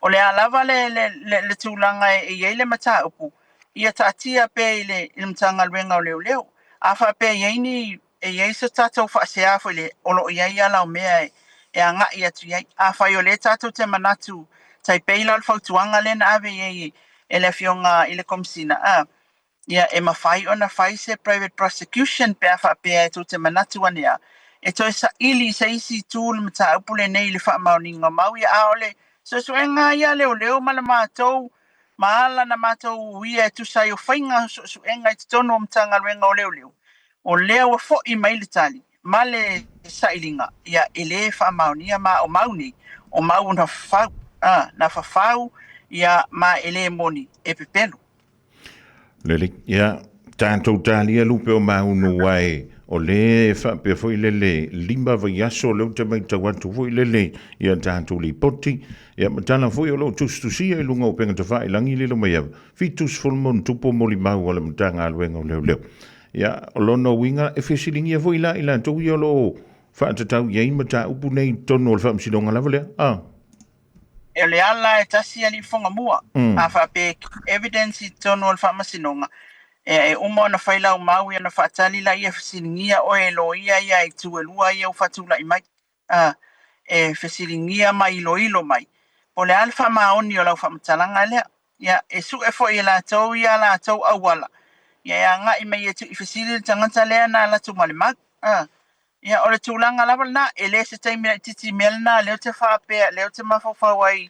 O le a lava le, le, le, le tulaga e i ai le mataupu, ia taatia pea i le, i le Matagaluega o Leoleo. A faapea e i ai ni e i ai se tatou faasea foi le o lo o i ai ala o mea e, e agai atu i ai. Afai o lea tatou te manatu tai pei la o le fautuaga lea na ave i ai e le Afioga i le Komesina, a ia e mafai ona fai se private prosecution pe a faapea e tou te manatu ane a e toe saili i se isi itu le mataupu lenei i le faamaoniga o mau ia. A o le suesuega ia a leoleo ma le matou ma ala na matou uia e tusa ai o faiga suesuega i totonu o Matagaluega o Leoleo, o lea ua foi mai le tali ma le sailiga, ia e lē faamaonia ma o mau nei, o mau na fafau, a, na fafau, ia ma e lē moni, e pepelo. Lelei, ia, tatou talia lupe o maunu ae o lea e faapea foi lele 5 vaiaso lea ou te matau atu foi lele ia tatou lipoti ia ma tala foi o lo o tusitusia i luga o upega tafailagi lilo mai ava 70+ molimau a le Matagaluega o Leoleo. Ia, o lona uiga e fesiligia foi la i latou ia o lo o faatatau i ai mataupu nei i totonu o le Faamasinoga lava lea. Ah. E o le ala e tasi alii fofoga mua. A faapea e evidence i totonu o le Faamasinoga, e uma ona fai lau mau ia ona faatali laia e fesiligia oe e loia ia i itu e lua ia ua faatulai mai. A, e fesiligia ma iloilo mai po o le a le faamaoni o lau faamatalaga lea. Ia, e sue foi e latou ia a latou auala, ia e agai mai e tuuifesili le tagata lea na alu atu ma le mau. A, ia, o le tulaga lava lena, e le se taimi laitiiti i mea lena, lea ou te faapea, lea ou te mafaufau ai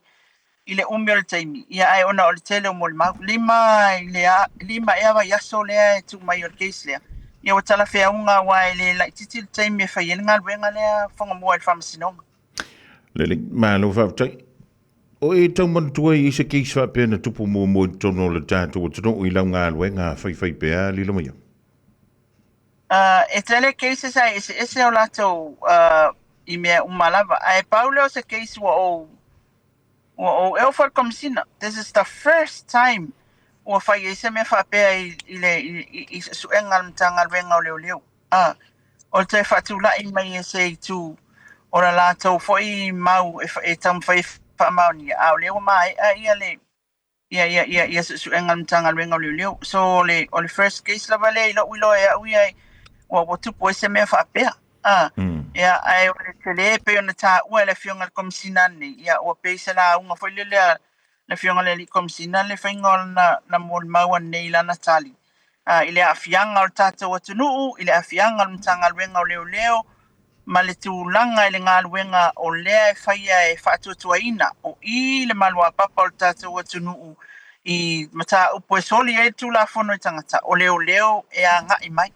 i le umi o le taimi, ia ae ona o le tele o molimau. 5 i le 5 ea vaiaso lea e tuu mai o le case lea, ia ua talafeauga aua e le laitiiti le taimi e fai ai le galuega lea fogamua i le Faamasinoga. Lelei, malo faafetai. O e tau manatua i se case faapea na tupu muamua i totonu o le tatou atunuu i lau galuega faifaipea lilo mai? E tele cases ae eseese o latou i mea uma lava. Ae pau lea o se case ua ou ua ou e oo foi i le Komesina. This is the first time ua fai ai se mea faapea i, i le i, i suesuega a le Matagaluega o Leoleo. O le toe faatulai mai e se itu o la latou foi mau e, e taumafai e faamaonia, a o lea ua maea ia le ia ia ia ia suesuega a le Matagaluega o Leoleo. So o le o le first case lava lea i lou iloa e au ia ua tupu ai se mea faapea. Ia ae o le tele pei ona taua e le Afioga i le Komesina nei, ia ua pei se lauga foi lele a le Afioga i le Alii Komesina le faiga o lana na molimau ananei i lana tali i le aafiaga o le tatou atunuu, i le aafiaga o le Matagaluega o Leoleo, ma le tulaga i le galuega o lea e faia e faatuatuaina o i le maluapapa o le tatou atunuu i mataupu e soli ai le Tulafono i tagata o leoleo e agai mai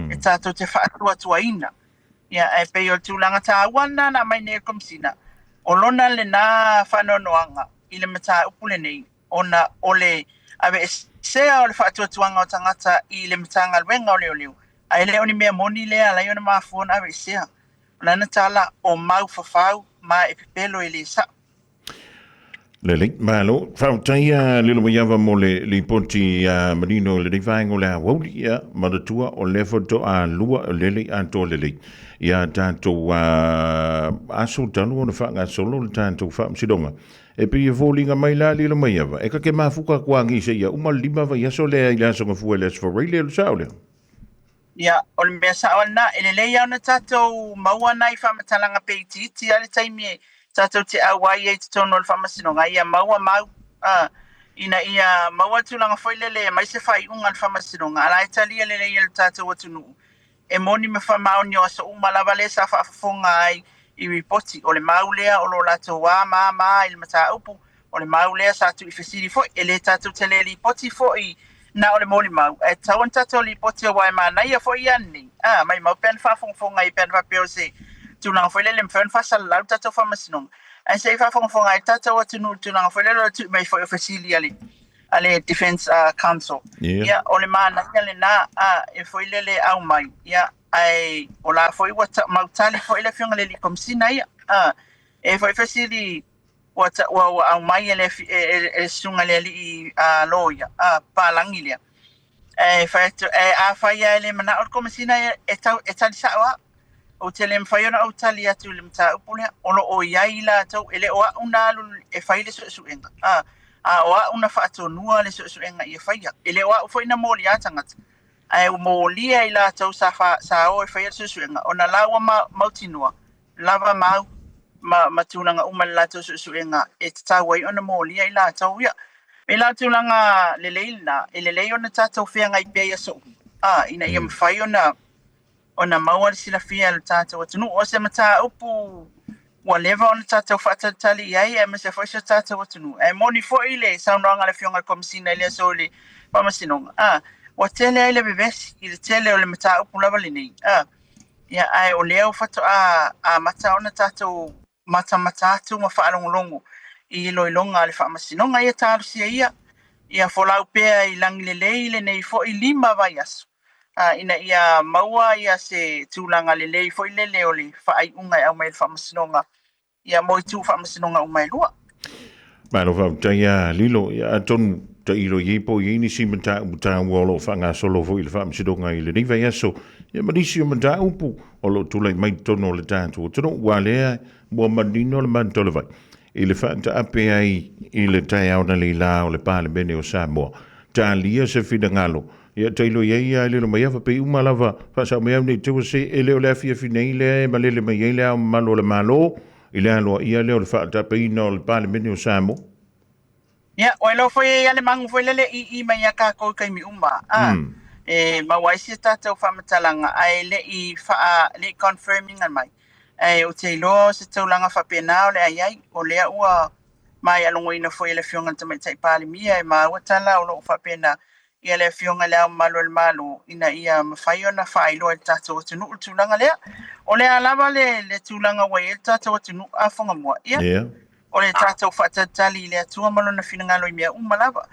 e tatou te faatuatuaina. Ia, ae pei o le tulaga taua lena na aumai nei e le Komesina, o lona lena faanoanoaga i le mataupu lenei, ona o le aveesea o le faatuatuaga o tagata i le Matagaluega o Leoleo, ae le o ni mea moni lea e ala ai ona mafua ona aveesea. O lana tala, o mau fafau ma e pepelo e le sa'o. Lelei, malo. Faafetai a Lilo Maiava mo le lipoti a manino i lenei vaega o le aoauli. Ia, manatua o lea faatoa lua o lele i atoa lelei ia tatou aso talu ona faagasolo le tatou faamasinoga. E pei e foliga mai la Lilo Maiava, e ka ke mafuka kuagi se ia uma le 5 vaiaso lea i le aso gafua i le aso Faraile, o le sao lea? Ia, o le mea sao lena, e lelei lava ona tatou maua nai faamatalaga pe itiiti lava le taimi e tatou te auai ai i totonu o le Faamasinoga, ia maua mau, ina ia maua le tulaga foi lele e aumai se faaiuga a le Faamasinoga, a la e talia lelei e le tatou atunuu. E moni ma faamaoni o aso uma lava lea sa faafofoga ai i ripoti, o le mau lea o lo latou māmā i le mataupu, o le mau lea sa tuuifesili foi, e le tatou te le lipoti foi na o le molimau, ae tatau ona tatou lipoti aua e manaia foi ia nei, maimau pe ana faafogafoga ai pe ana faapea o se tulaga foi lele e mafai ona faasalalau le tatou Faamasinoga, ae se i faafogafoga ai le tatou atunuu i le tulaga foi lele o le tui mai foi o fesili a le Defence Counsel. Ia, o le manaia lena, e foi lele aumai, ia, Ae o la foi ua mautali foi le Afioga i le Alii Komesina ia. E foi fesili ua ua aumai e le Susuga i le Alii Loia Papalagi lea. Ae fai atu, ae afai lava e le manao le Komesina e tali sao lava. Ou te le mafai ona ou tali atu i le mataupu lea. O lo o i ai i latou, e le o au na alu e fai le suesuega, a o au na faatonua le suesuega ia faia. E le o au foi na molia tagata, ae ua molia i latou sa o e faia le suesuega, ona la ua mautinoa lava mau ma tulaga uma i le latou suesuega e tatau ai ona molia i latou ia. E la tulaga lelei lena, e lelei ona tatou feagai pea i aso uma, ina ia mafai ona maua le silafia e le tatou atunuu. O se mataupu ua leva ona tatou faatalitali i ai, aemaise foi si o tatou atunuu. Ae moni foi le saunoaga a le Afioga i le Komesina i le aso o le Faamasinoga, ua tele ai le vevesi i le tele o le mataupu lava lenei. Ia, ae o lea ua faatoa amata ona tatou matamata atu ma faalogologo i iloiloga a le Faamasinoga. Ia talosia ia, ia folau pea i lagi lelei lenei foi 5 vaiaso, ina ia maua ia se tulaga lelei foi lele o le faaiuga e aumai le Faamasinoga, ia mo itu Faamasinoga uma e lua. Malo faafetai a Lilo, ia atonu tailo i ai po i ai nisi mataupu taua o lo o faagasolo foi i le Faamasinoga i lenei vaiaso, ia ma nisi o mataupu o lo o tulai mai totonu o le tatou atunuu, ua lea ua manino le manutolevai i le faataape ai i le taeao na leila o le Palemene o Samoa. Talia se finagalo, ia tailo i ai a Lilo Maiava pe uma lava faasao mai au nei teua se e le o le afiafi nei lea e malele mai ai le ao mamalu o le Malo i le aloa ia lea o le faataapeina o le Palemene o Samoa. Ia, o elo foi e ia le mangu foi lele i mai ia kākou taimi uma. E maua ai si tātou whaamatalaga, ae le i le i confirming mai. Ae o te iloa se taulaga faapena o le ai ai, o lea ua mai alongoina foi e le Afioga i le Tamaitai Palemia e maua tala o loo faapena ia le Afioga i le Ao Mamalu o le Malo ina ia mafai ona faailoa i le tatou atunuu le tulaga lea. O lea lava le tulaga ua i ai le tatou atunuu a Whangamua. Ia, o le tatou faatalitali i le Atua ma lona finagalo i mea uma lava.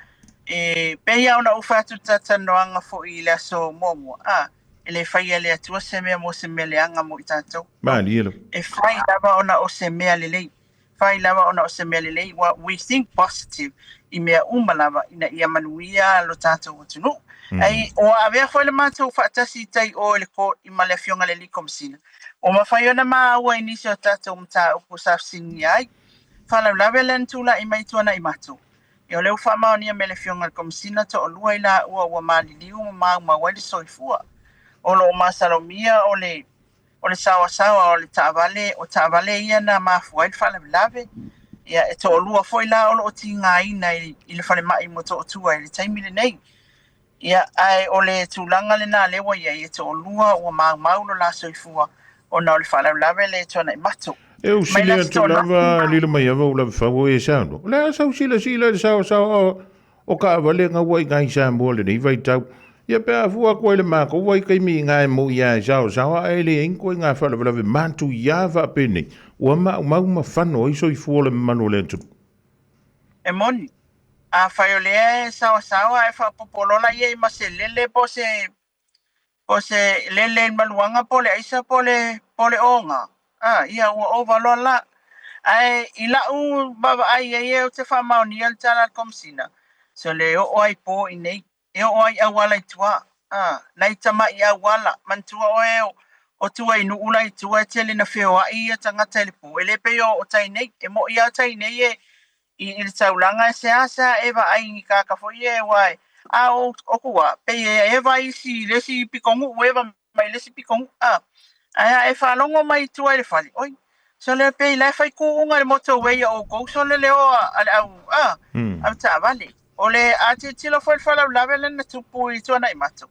E pei ona ou fai atu talatalanoaga foi i le aso muamua, e le faia le Atua se mea mo se mea leaga mo i tatou. E fai lava ona o se mea lelei. Fai lava ona o se mea lelei. We think positive i mea uma lava ina ia manuia lo tatou atunuu. Ai o avea foi le matou faatasi i tai o i le court i ma le Afioga i le Alii Komesina. O mafai ona maua i nisi o tatou mataupu sa fesiligia ai. Faalavelave le na tula'i mai tuana'i matou. Ia o lea ua faamaonia me le Afioga i le Komesina to'alua i laua ua maliliu ma maumau ai le soifua. O loo masalomia o le saoasaoa o le taavale, o taavale ia na mafua ai le faalavelave. Ia e to'alua foi la o loo tigaina i le falemai mo Motootua i le taimi lenei. Ia ae o le tulaga lena lea ua i ai e to'alua ua maumau lo la soifua ona o le faalavelave le tuana'i matou. E u sile atu lava Lilo Maiava u lava fau e saunoa. O le a sau silasila i le saoasaoa o taavale ga ua i ngai Samoa lenei vaitau. Ia pe afua atu ai le matou vaitaimi i ngai mo ia e saoasaoa ae le ai ni ituaiga faalavelave matuia faapenei. Ua maumau ma fano ai soifua o le mamalu o le atunuu. E moni. A fai o lea e saoasaoa e faapopolola ia i ma se lele po se lele i maluaga po le aisa po le oga. Ia ua ova loa la. Ae i lau vaavaai ai e ou te faamaonia le tala a le Komesina, so le oo ai po i nei, e oo ai auala i tua. Nai tama'i auala, manatua oe o tua i nuu la i tua e tele na feoai ia tagata i le po. E le pei o tai nei, e moi lava tai nei e i le taulaga e seasea e vaai ni tagata foi ia e ua e a o tua, pei e eva isi le isi pitonuu, eva mai le isi pitonuu. Ae e faalogo mai i tua i le fale, oi, so le pei la e fai kuuga le motorway o outou, so le leo a le au, au taavale. O le a tilotilo foi le faalavelave le na tupu i tuana'i matou.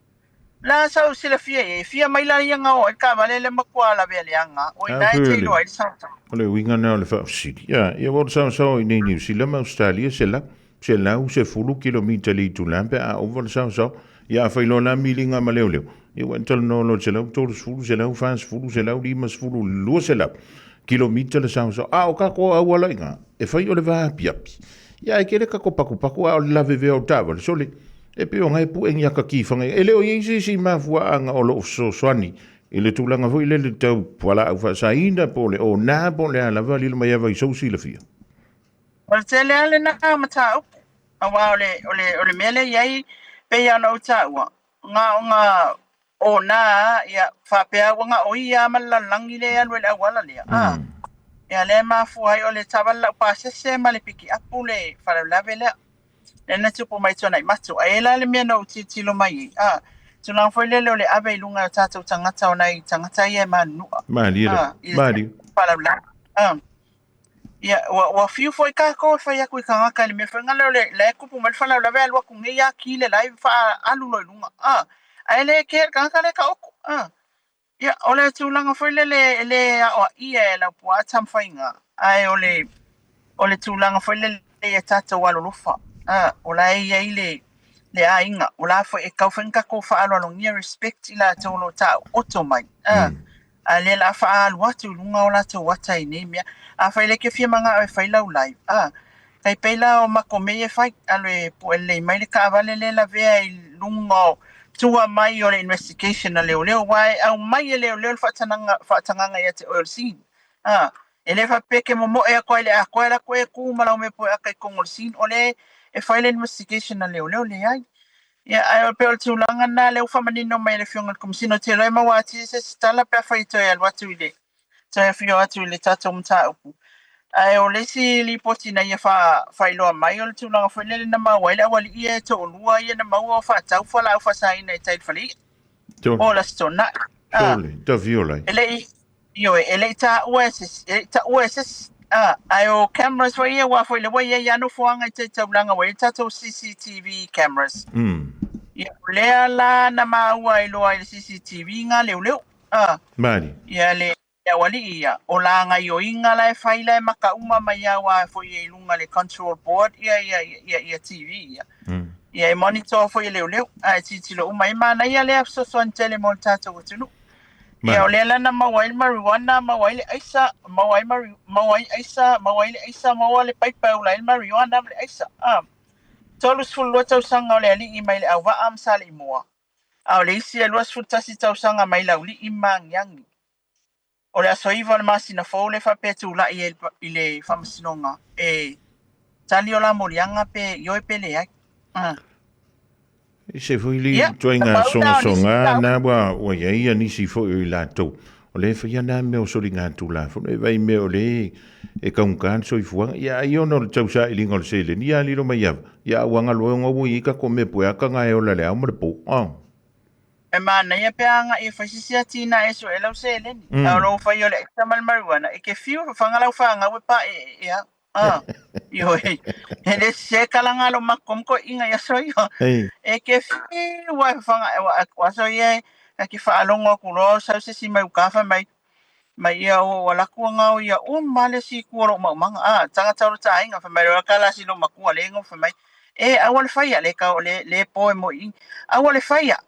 La sau silafia e fia mai la ia ngao ai le taavale le matua lavea leaga. O ina e te iloa ai le saoasaoa. O le uiga na o le faafesili. Ia ua o le saoasaoa i nei Niu Sila ma Australia 110 kilomita le itula pe a ova le saoasaoa. Ia a failoa la miliga ma leoleo. Ia ua talanoa loa i le 130, 140, 150, 200 kilomita le saoasaoa. A o tatou auala i ina, e fai o le vaapiapi. Ia ae tele tatou pakupaku a o le lavevea o taavale sole. E pei o ngai pu'e ni ata tifaga. E le o i ai se isi mafuaaga o loo fesoasoani I le tulaga foi lele tau fualaau faasaina po o le ona po o le a lava lilo mai ava i sou silafia. O le tele lava lena o mataupu, aua o le, o le, o le mea lea e i ai, pei lava ona ou taua, na ona ona ia, faapea ua na o ia ma le lalolagi lea e alu ai le auala lea. Mm. Ia lea e mafua ai o le taavale laupasese ma le pikiapu le faalavelave lea. Lea na tupu mai Tuanaimato. Ae la le mea na ou tilotilo mai ai, a, tulaga foi lele o le ave i luga o tatou tagata o nai tagata ia e manunua. Malie lava. Malie. Faalavelave. A. Ia, ua fiu foi kākou e fai atu i tagata i le mea foi lea o le la e tupu mai le faalavelave alu atu nei lava ki le la e faaalu loa i luga. A, ae le kea le tagata lea e taoto. A. Ia, o le tulaga foi lele e le aoaia e Laupua Tamafaiga, ae o le tulaga foi lele ia tatou alolofa. A, o la e i ai le aiga, o la foi e tau foi na tatou faaaloalogia respect i latou o lo o taoto mai. A, a lea la faaalu atu i luga o latou ata i nei mea. A fai le ke fia manga'o e fai lau live, a, tai pei la o mako mea e fai, alu e pue lelei mai le taavale lea lavea i luga o tua mai o le investigation a leoleo, aua e aumai e leoleo le faatagaga faatagaga ia te oe o le scene. A, e le faapea ke momoe atu ai le atoa e latou e tu ma lau mea po e ata i totonu o le scene, o le e fai le investigation a leoleo leai. Ia, ae o pei o le tulaga lena lea ua faamanino mai e le Afioga i le Komesina. Ou te iloa e maua atili se isi tala pe afai e toe alu atu i le toe afio atu i le tatou mataupu. Ae o le isi lipoti na ia faailoa mai o le tulaga foi lele na maua ai le aualii ia e toalua ia na maua o faatau fualaau faasaina i tai i le faleia. O le Aso Toonai. Sole, tafiola. E le i, ioe, e le i taua e se isi, e le i taua e se isi. A, ae o cameras foi ia, aua foi le ua i ai lava nofoaga i tai taulaga ua i ai tatou CCTV cameras. Ia, o lea la na maua ai loa i le CCTV ngā leoleo. A, Mali. Ia le aualii ia, o la gaioiga la e fai la e maka uma mai aua foi i luga le control board ia ia ia ia TV ia. Ia e monitor foi e leoleo, ae tilotilo uma ai manaia lea fesoasoani tele mo le tatou atunuu. Ia o lea la na maua ai le marijuana, maua ai le aisa, maua ai mari, maua ai aisa, maua ai le aisa, maua le paipa e ula ai le marijuana ma le aisa. A. 32 tausaga o le alii mai le Auvaa ma Saleimoa. A o le isi e 21 tausaga mai Laulii ma Magiagi. O le aso 9 o le masina fou le faapea tula'i ai i le faamasinoga e tali o la moliaga pe ioe pe leai. Se foi li Ia, tuaiga na pau na o nisi sogasoga tau. na ua i ai ia nisi foi o i latou. O le faia na mea o soliga tulafono e vai mea o le e kaugata le soifuaga. Ia ai ona o le tausailiga o le seleni ia lilo mai ava. Ia ua galo e ona ua i ai tatou mea pueaka na e ola le ao ma le po. Oh. E manaia pe aga'i e fai sisi atinae e su'e lau seleni. A o lou fai o le aisa ma le marijuana, e ke fiu e fafaga lau fāgau e pa'e'e'e a. A, ioe, e le sese kalaga lo makou ma toeaiina i aso ia. E ke fiu lava e fafaga o aso ia e ke faalogo atu loa o sau se isi mai uka fai mai, mai ia ua alu atu gao ia uma le isi itu o lou maumaga. A, tagata o le taaiga fai mai loa kalasi lo matua le go fai mai, e aua le faia le kau le le po e mo i aua le faia.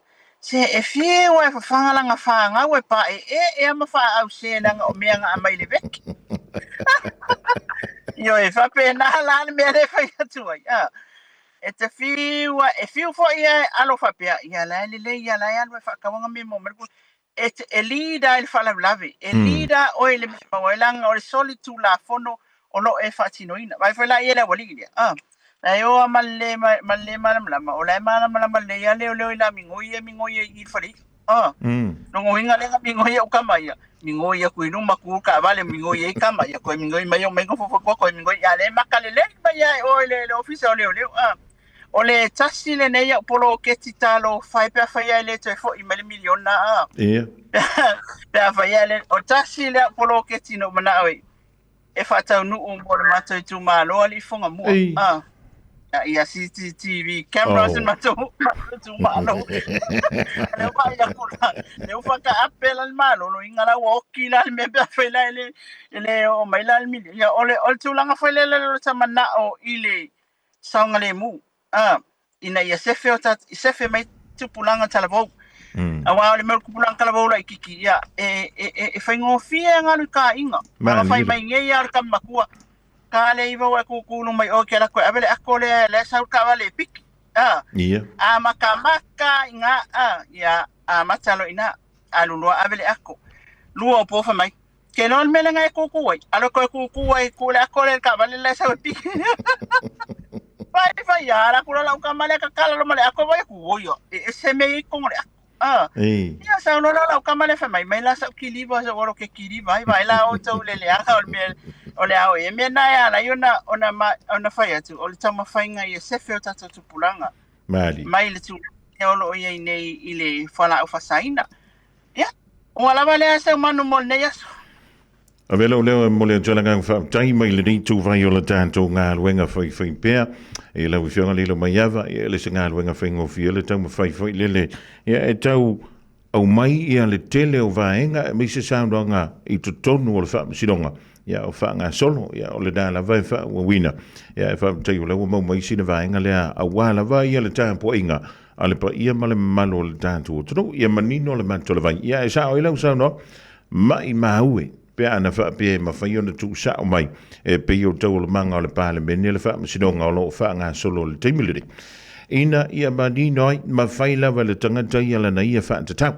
Se e fiu lava e fafaga laga fāgau e pa'e'e'e a ma faaause leaga o mea na aumai le veki. Ioe, faapena la le mea lea e fai atu ai. A, e te fiu e fiu foi e alo faapea, ia la e lelei ia la e alu e faatauga mea mo mai e, te, e lead ai le faalavelave, e lead oe i le mea maua ai leaga o le soli tulafono o lo o e faatinoina. Vai foi la ia le aualii lea. A, la e oa ma le ma le malamalama, o la e malamalama lelei lava leoleo i la migoi e migoi ai i le faleia. A, logoina lea na migoi au kama ia, migoi atu i luma tu taavale migoi ai kama ia, toe migoi mai o mai nofo foi toe migoi a le maka lelei mai ai oe le ofisa o leoleo. A, o le tasi lenei au poloketi talofa e pe afai e le toe fo'i mai le miliona a. Pe afai e le o tasi le au poloketi na ou mana'o ai e faataunuu mo le matou itumalo alii Fugamua. A, ia CCTV cameras oh. matou itumalo. Le ua ia kula, le ua whakaape la le malolo inga la ua oki la le mea pe afai la e le o mai la le mili. Ia o le tulaga foi lele o le tamana'o i le saogalemu. A, ina ia sefe o ta, sefe mai tupulaga talavou. Aua o le mea o le tupulaga talavou laitiiti, ia, e faigofie e galu i kāiga. Aga fai mai nei lava o le tama matua. Ka le iva ua e kukulu mai oe ke ala koe ave le ako lea le sau le taavale e piki. A, Ia. a makamaka i ngā, a, ia, a mata lo ina. Alu loa ave le ako. Lua o po fai mai. Ke loa le mea lena e kūkū ai. Alu koe kūkū ai, kū le ako le taavale la e sau e piki. Fai fai a ala kula lau tama lea tatala loa ma le ako vai atu oia. E ese mea ia i totonu o le ako. Ah. Ia sau loa la lau tama lea fai mai, mai la sau kiliva sau alo ke kiliva ai vaai la outou i le leaga o le mea o le ao e mea na e ala ai ona ona ma, ona fai atu o le taumafaiga ia sefe o tatou tupulaga Malie. Mai le tulaga o lo o i ai nei i le fualaau faasaina. Ia, ua lava lea sau manu mo lenei aso. Avea lou leo e momoli atu ai le agaga faafetai mai lenei ituvai o le tatou galuega faifaipea i lau Afioga Lilo Maiava, ia e le se galuega faigofie le taumafai foi lele ia e tau aumai ia le tele o vaega aemaise saunoaga i totonu o le Faamasinoga ia o faagasolo ia o lena lava e faaauauina ia e faafetai o lea ua maua mai sina vaega lea aua lava ia le tapuaiga a le paia ma le mamalu o le tatou atunuu ia manino le mata o le vai. Ia e sao ai lau saunoaga, maimau e, pe ana faapea e mafai ona tuusao mai e pei o taualumaga o le Palemene le Faamasinoga o lo o faagasolo i le taimi lenei, ina ia manino ai, mafai lava e le tagata ia lana ia faatatau.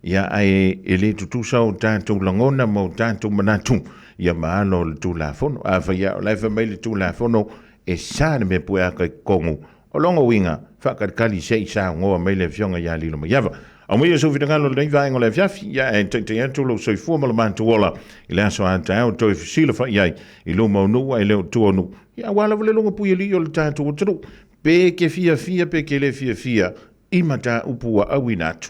Ia, ae e le tutusa o tatou lagona ma o tatou manatu ia ma alo o le Tulafono. Afai lava o la e fai mai le Tulafono e sa le mea pueaka i totonu. O lona uiga, faatalitali se i saunoa mai le Afioga ia Lilomaiava. Aumaia sou finagalo i lenei vaega o le afiafi, ia ae taitai atu lou soifua ma lo matou ola i le aso a taeao toe fesilafai ai i luma o nuu ae le o tua o nuu, ia aua lava le luga puialii o le tatou atunuu. Pe ke fiafia pe ke le fiafia i mataupu ua auina atu.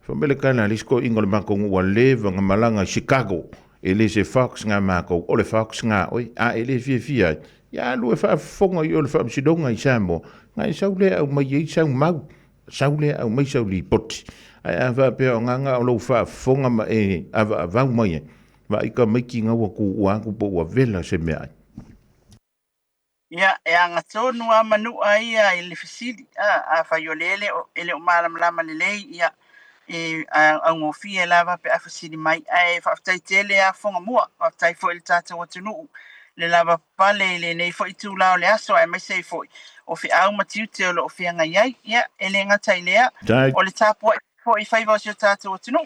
Fai mai le tala a le isi toeaina o le matou nuu ua leva ona malaga i Chicago, e le se fox na matou, o le fox na oe, a e le fiafia ai, ia alu e faafofoga i o i le faamasinoga i Samoa, ona e sau lea e aumai ai sau mau, sau lea e aumai sau lipoti. Ae a faapea o na na o lou faafofoga ma e avaavau mai ai, vaai tamaiti na ua tuua atu po ua vela se meaai. Ia, e agatonu lava Manua ia i le fesili, a, afai o lea e le o, e le o malamalama lelei, ia, e augofie lava pe a fesili mai. Ae faafetai tele lava Fogamua, faafetai foi i le tatou atunuu le lavapapale i lenei foi itula o le aso aemaise ai foi o feau ma tiute o lo o feagai ai. Ia, e le gata i lea, o le tapuai foi i faiva o si o tatou atunuu.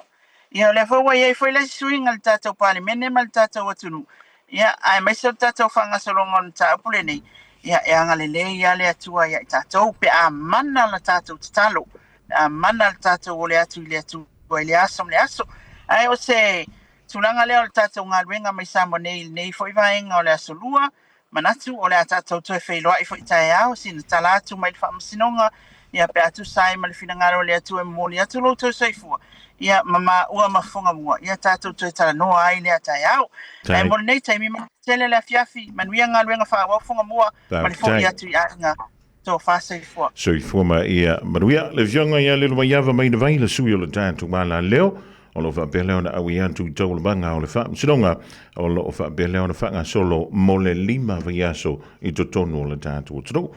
Ia, o lea foi ua i ai foi le isi suiga i le tatou Palemene ma le tatou atunuu, ia, aemaise o le tatou faagasologa o le mataupu lenei, ia, e agalelei lava le Atua ia i tatou pe a mana la tatou tatalo, pe a mana le tatou ole atu i le Atua i le aso ma le aso. Ae o se tulaga lea o le tatou galuega mai Samoa nei i lenei foi vaega o le Aso Lua, Manatu o le a tatou toe feiloai foi taeao, sina tala atu mai le Faamasinoga, ia pe a tusa ai ma le finagalo o le Atua e momoli atu lo outou soifua, ia ma maua ma Fogamua, ia tatou toe talanoa ai lea taeao. Ae mo lenei taimi, manuia tele le afiafi, manuia galuega faaauau Fogamua, ma le foi atu i aiga. Tofa soifua. Soifua ma ia manuia. Le Afioga ia Lilomaiava Mainavai, le sui o le tatou Malaleo, o lo o faapea lea ona auai atu i taualumaga o le Faamasinoga, o lo o faapea lea ona faagasolo mo le 5 vaiaso i totonu o le tatou atunuu.